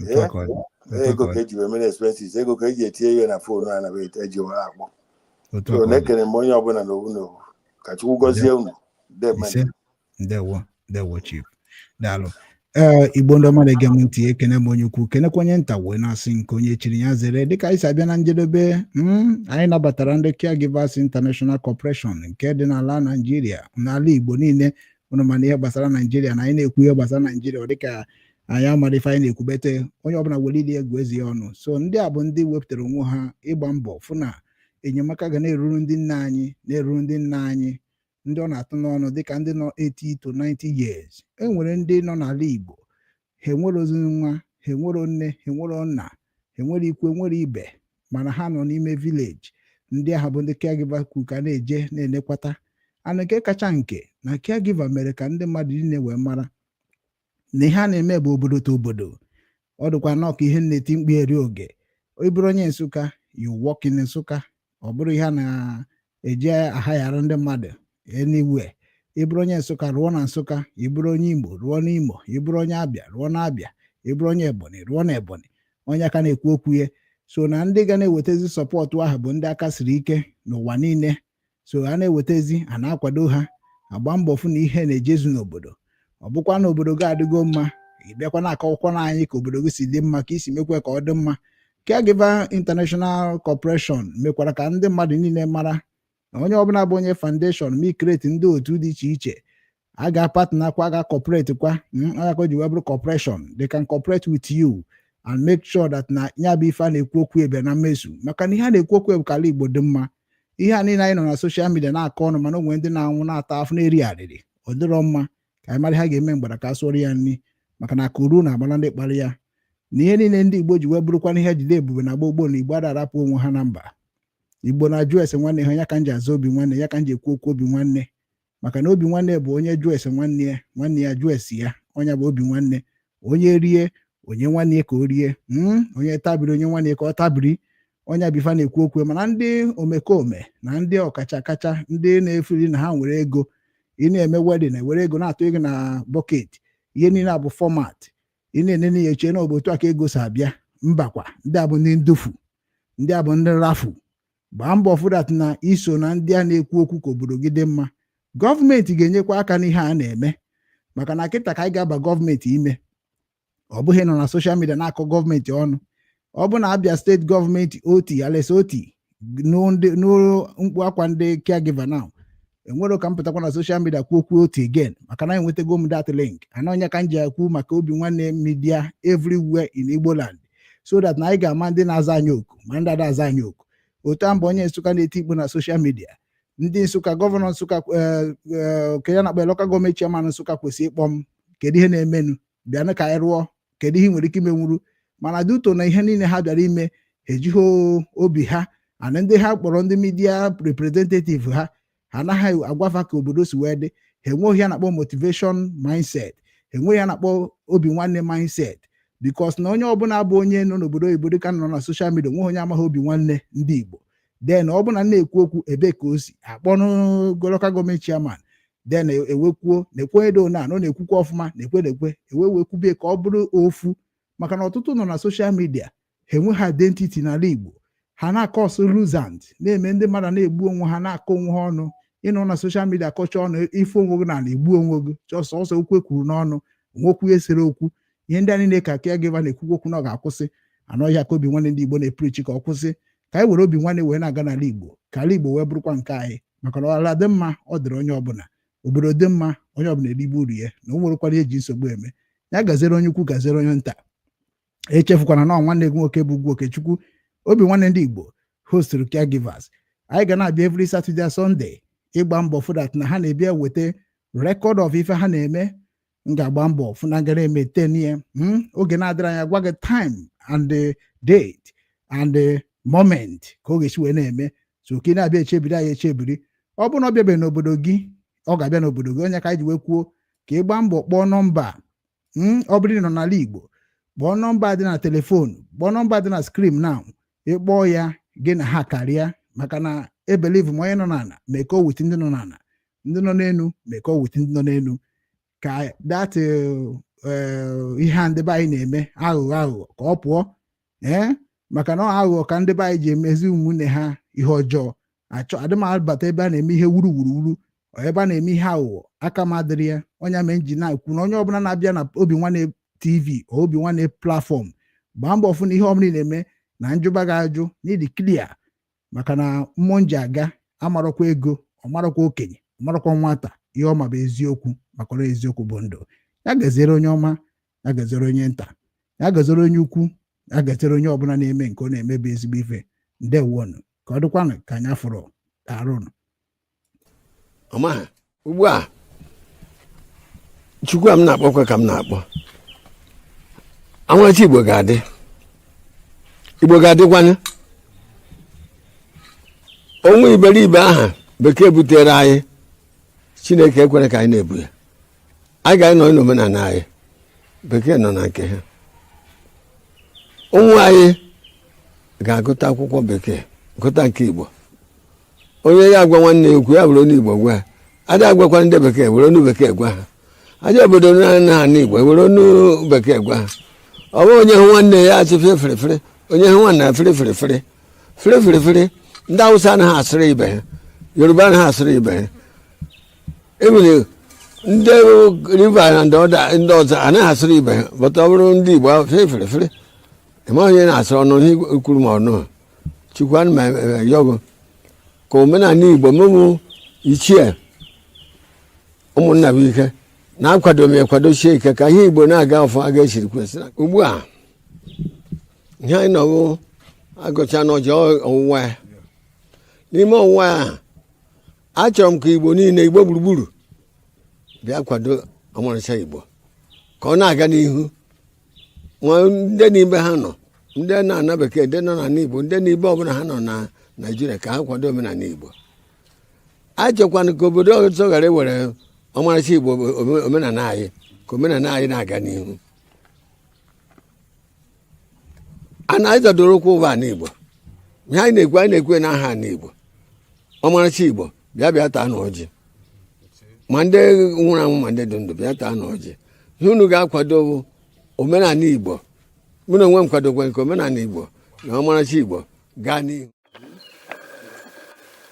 Otu a ka ọ dị. Otu a Ego ka ọ ka dị. eji wee mere expenses, ego ka eji etinye ihe na phone a na eji were akpọ. Otu a So ka ọ dị. na-ekene m onye ọbụla n'owu n'owu. Ka Chukwu gọzie unu. Deme. Ise, ndewo, ndewo, Chief, daalụ. Ee, Igbo ndị ọma na-ege m ntị, ekene m onye ukwu, kenekwa onye nta, wee na-asị nke onye chiri ya zere. Dịka anyị si abịa na njedebe, anyị nabatara ndị Caregivers International Corporation nke dị n'ala Naijiria, n'ala Igbo niile. Ụnụ mana ihe gbasara Naijiria na anyị na-ekwu ihe gbasara Naijiria, ọ dịka anyị amara ife anyị na-ekwubete. Onye ọbụla were ili egwu ezi ya ọnụ. So ndị a bụ ndị wepụtara onwe ha ịgba mbọ fụ na enyemaka ga na-eruru ndị nna anyị, na-eruru ndị nna anyị, ndị ọ na-atụ n'ọnụ dịka ndị nọ 80 to 90 years. E nwere ndị nọ n'ala Igbo, ha enwere ozi nwa, ha enwero nne, ha enwero nna, ha enwere ikwu, enwere ibe, mana ha nọ n'ime village. Ndị ahụ bụ ndị caregiver kwu ka na-eje na-enekwata ana. Nke kacha nke na caregiver mere ka ndị mmadụ niile wee mara na ihe a na-eme bụ obodo to obodo. Ọ dịkwa nnọọ ka ihe na-eti mkpu eri oge. Ị bụrụ onye Nsụka, you work in Nsụka. Ọ bụrụ ihe a na-eji ahaghara ndị mmadụ anywhere. Ị bụrụ onye Nsụka, rụọ na Nsụka. Ị bụrụ onye Imo, rụọ n'Imo. Ị bụrụ onye Abịa, rụọ n'Abịa. Ị bụrụ onye Ebonyi, rụọ na Ebonyi. Onye aka na-ekwu okwu ya so na ndị ga na-ewetezi support ahụ bụ ndị aka siri ike n'ụwa niile. So a na-ewetezi, a na-akwado ha, agba mbọ fụ na ihe na-ejezu n'obodo. Ọ bụkwa na obodo gị adịgo mma, ị bịakwa na-akọwakwa na anyị ka obodo gị si dị mma, ka isi mekwa ka ọ dị mma. Caregiver International Corporation mekwara ka ndị mmadụ niile mara na onye ọbụla bụ onye foundation ma create ndị otu dị iche iche a ga-partner kwa, ga cooperate kwa aka o ji wee bụrụ corporation. They can cooperate with you and make sure that na ya bụ ife a na-ekwu okwu ebe na mmezu, maka na ihe a na-ekwu okwu bụ ka ala Igbo dị mma. Ihe a niile anyị nọ na social media na-akọ ọnụ, mana o nwere ndị na-anwụ, na-ata afụ, na-eri arịrị. Ọ dịrọ mma. Ka anyị mara ihe a ga-eme mgbada ka a sụọrọ ya nri, maka na akụru na-agbara ndị kpara ya na ihe niile. Ndị Igbo ji wee bụrụkwa ihe jide ebube na gboo na Igbo ada arapụ onwe ha na mba. Igbo na-ajụ ese nwanne ha. Ya ka m ji aza obi nwanne, ya ka m ji ekwu okwu obi nwanne, maka na obi nwanne bụ onye jụọ ese nwanne ya, nwanne ya jụọ esi ya. Onye bụ obi nwanne. Onye rie, onye nwanne ya ka o rie, onye tabiri, onye nwanne ya ka ọ tabiri. Onye bụ ife a na-ekwu okwu. Mana ndị omekome na ndị ọkacha kacha, ndị na-efuri na ha nwere ego, ị na-eme wedding, ewere ego na-atụ ego na bucket. Ihe niile a bụ format. Ị na-enene ya, eche na ọ bụ otu a ka ego si abịa. Mbakwa, ndị a bụ ndị ndufu, ndị a bụ ndị nrafu. Gbaa mbọ fụ that na iso na ndị a na-ekwu okwu ka obodo gị dị mma. Gọọmenti ga-enyekwa aka n'ihe a na-eme, maka na kịta ka anyị ga-aba gọọmenti ime. Ọ bụghị nọ na social media na-akọ gọọmenti ọnụ. Ọ bụ na Abia Steeti gọọmenti, Oti, Alex Oti, nụ mkpu akwa ndị caregiver now, enwere ka m pụtakwa na social media kwuo okwu Oti again, maka na enwetago m that link ana. Onye ka m ji ekwu maka obi nwanne media everywhere in Igbo land, so that na anyị ga-ama ndị na-aza anyị oku ma ndị ada aza anyị oku. Otu a mbụ onye Nsụka na-eti mkpu na social media, ndị Nsụka, governor Nsụka, ke ya na-akpọ local government chairman Nsụka, kwesịrị ịkpọ m: "Kedu ihe na-emenụ? Bịanụ ka anyị rụọ. Kedu ihe ị nwere ike imenwuru?" Mana duto na ihe niile ha bịara ime, ejighị obi ha and ndị ha kpọrọ ndị media representative ha, ha anaghị agwafa ka obodo si wee dị. Ha enweghị ya na-akpọ motivation mindset, ha enweghị ya na-akpọ obi nwanne mindset, because na onye ọbụla bụ onye nọ n'obodo oyibo dịka nọ na social media, onweghị onye amaghị obi nwanne ndị Igbo. Then ọ bụla na-ekwu okwu ebe ka o si akpọnụ local government chairman, then ewekwuo na-ekwe onye do na ọ na-ekwukwa ọfụma, na-ekwe na-ekwe ewe wee kwubie ka ọ bụrụ ofu, maka na ọtụtụ nọ na social media, ha enweghị identity n'ala Igbo. Ha na-akọsụ luzant, na-eme ndị mmadụ na-egbu onwe ha, na-akọ onwe ha ọnụ. Ịnọ na social media kọcha ọnụ, ife onwe gị n'ala, egbu onwe gị sọsọ okwu ekwuru n'ọnụ, onwekwu esere okwu. Ihe ndị a niile ka caregiver na-ekwukwu okwu na ọ ga-akwụsị anụ ọhịa, ka obi nwanne ndị Igbo na-epreach ka ọ kwụsị, ka anyị were obi nwanne wee na-aga n'ala Igbo, ka ala Igbo wee bụrụkwa nke anyị, maka na ala dị mma, ọ dịrị onye ọbụla. Obodo dị mma, onye ọbụla erigbu uru ya na o nwerekwara eji nsogbu eme ya. Gaziere onye ukwu, gaziere onye nta. Echefukwana na nwanne gị nwoke bụ Ugwu Okechukwu, obi nwanne ndị Igbo, hostụrụ caregivers. Anyị ga na-abịa every Saturday, Sunday, ịgba mbọ fụ that na ha na-ebịa weta record of ife ha na-eme. M ga-agba mbọ fụ na gara eme ten ya oge na-adịrị anya, gwa gị time and the date and the moment ka ọ ga-esi wee na-eme. So ka ị na-abịa echebiri anyị echebiri, ọ bụrụ na ọ bịabeghị n'obodo gị, ọ ga-abịa n'obodo gị. Onye ka anyị ji wee kwuo ka ị gbaa mbọ kpọọ nọmba. Ọ bụrụ na ị nọ n'ala Igbo, kpọọ nọmba dị na telephone, kpọọ nọmba dị na screen now. Ịkpọọ ya, gị na ha karịa, maka na ebelieve m, onye nọ n'ala mekọọ with ndị nọ n'ala, ndị nọ n'elu mekọọ with ndị nọ n'elu, ka that ihe a ndị be anyị na-eme, aghụghọ aghụghọ, ka ọ pụọ. Ee, maka na ọ aghụghọ ka ndị be anyị ji emezi ụmụnne ha ihe ọjọọ. Achọ adị m abata ebe a na-eme ihe wuru wuru wuru, ebe a na-eme ihe aghụghọ, aka m adịrị ya. Onye mee nji na-ekwu na onye ọbụla na-abịa na Obi Nwanne TV, Obi Nwanne platform, gbaa mbọ fụ na ihe ọbụla ị na-eme na njụba gị ajụ n'ịdị clear, maka na mmụọ nji aga amarọkwa ego, ọ marakwa okenye, ọ marakwa nwata. Ihe ọma bụ eziokwu, maka na eziokwu bụ ndụ. Ya gaziere onye ọma, ya gaziere onye nta, ya gaziere onye ukwu, ya gaziere onye ọbụla na-eme nke ọ na-eme bụ ezigbo ife. Ndewonu, ka ọ dịkwanụ ka anyị afụrụ arụnụ. Ọma ugbu a, Chukwu a m na-akpọkwa ka m na-akpọ anwụrachi. Igbo ga-adị, Igbo ga-adịkwanụ. Onwe iberibe aha bekee butere anyị, Chineke ekwere ka anyị na-ebu ya. Anyị ga-anọ n'omenala anyị, bekee nọ na nke ha. Ụmụ anyị ga-agụta akwụkwọ bekee, gụta nke Igbo. Onye ya agwa nwanne ya okwu, ya were onu Igbo gwa ya. Ada agwakwa ndị bekee, were onu bekee gwa ha. Aja obodo na ana Igbo, were onu bekee gwa ha. Ọ bụghị onye hụ nwanne ya achị fere fere fere, onye hụ nwanne ya fere fere fere fere fere fere. Ndị Awụsa anaghị asịrị ibe ha, Yoruba anaghị asịrị ibe ha, ebile ndị riva na ndị ọzọ anaghị asịrị ibe ha. Bọta ọ bụrụ ndị Igbo, fere fere fere, ịma onye na-asịrị ọnụ ihe kwuru ma ọnụ. Chukwu, ana m ayọgụ ka omenala Igbo mụmụ ichie ụmụnna bụ ike na-akwado m, ekwadosie ike ka ihe Igbo na-aga ọfụ aga esiri kwesị. Ugbu a ihe anyị nọwụ agụcha n'ọjọ ọwụwa ya. N'ime ọwụwa ya, achọrọ m ka Igbo niile, Igbo gburugburu, bịa kwado ọmarịcha Igbo ka ọ na-aga n'ihu. Nwa ndị n'ime ha nọ, ndị na-ana bekee, ndị nọ n'ala Igbo, ndị n'ibe ọbụla ha nọ na Naijiria, ka ha kwado omenala Igbo. Achọkwana ka obodo ọzọ ghara iwere ọmarịcha Igbo, omenala anyị, ka omenala anyị na-aga n'ihu. A na anyị zọdoro ụkwụ ụwa ala Igbo. Ihe anyị na-ekwu, anyị na-ekwu n'aha ala Igbo, ọmarịcha Igbo. Bịa, bịa taa na ọjị, ma ndị nwụrụ anwụ ma ndị dị ndụ, bịa taa na ọjị. Ihe unu ga-akwado bụ omenala Igbo. Mụ na onwe m kwadokwa nke omenala Igbo na ọmarịcha Igbo gaa n'ihu.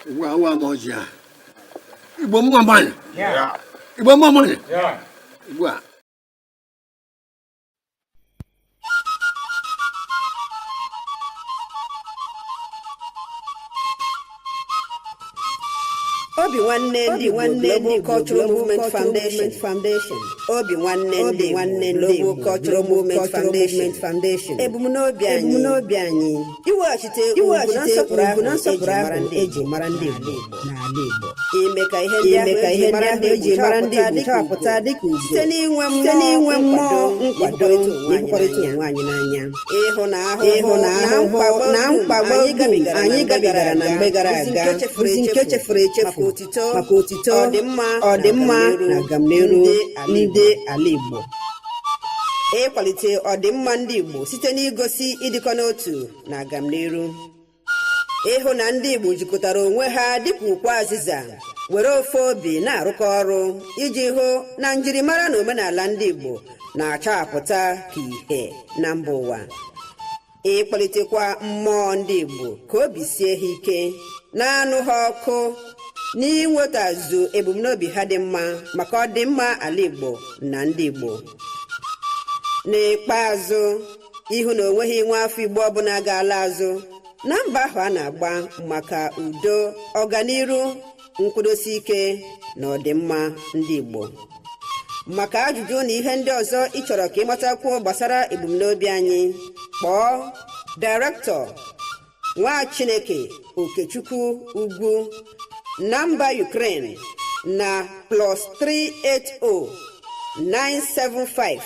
Ugbu a, awa m ọjị a. Igbo mma mmanụ, Igbo mma mmanụ. Ugbu a. Obi Nwanne Ndị Igbo Global Cultural Movement Foundation. Obi Nwanne Ndị Nwanne Global Cultural Movement Foundation. Foundation. Ebumnobi anyị, ebumnobi anyị, iweghachite iweghachite ugwu na nsọpụrụ ahụ eji mara ndị Igbo n'ala Igbo, ime ka ihe ndị ahụ eji mara ndị Igbo chawapụta dịka ugo site n'inwe mmụọ nkwado na ịhụkọrịta onwe anyị n'anya, ịhụ na ahụhụ na mkpagbu na mkpagbu anyị gabigara na mgbe gara aga bụzi nke chefuru echefu maka otito, ọdịmma na agamniru ndị ala Igbo, ịkwalite ọdịmma ndị Igbo site n'igosi ịdịkọ n'otu na agamniru, ịhụ na ndị Igbo jikọtara onwe ha dịka ukwu azịza, were ofe obi na-arụkọ ọrụ iji hụ na njirimara na omenala ndị Igbo na-achapụta ka ìhè na mba ụwa, ịkpọlitekwa mmụọ ndị Igbo ka obi sie ha ike na-anụ ha ọkụ n'inwetazu ebumnobi ha dị mma maka ọdịmma ala Igbo na ndị Igbo. N'ikpeazụ, ịhụ na onweghị nwa afọ Igbo ọbụla ga-ala azụ na mba ahụ a na-agba maka udo, ọganiru, nkwụdosi ike na ọdịmma ndị Igbo. Maka ajụjụ na ihe ndị ọzọ ị chọrọ ka ịmatakwuo gbasara ebumnobi anyị, kpọọ Director Nwa Chineke Okechukwu Ugwu na mba Ukraine na +380 975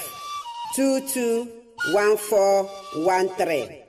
221413.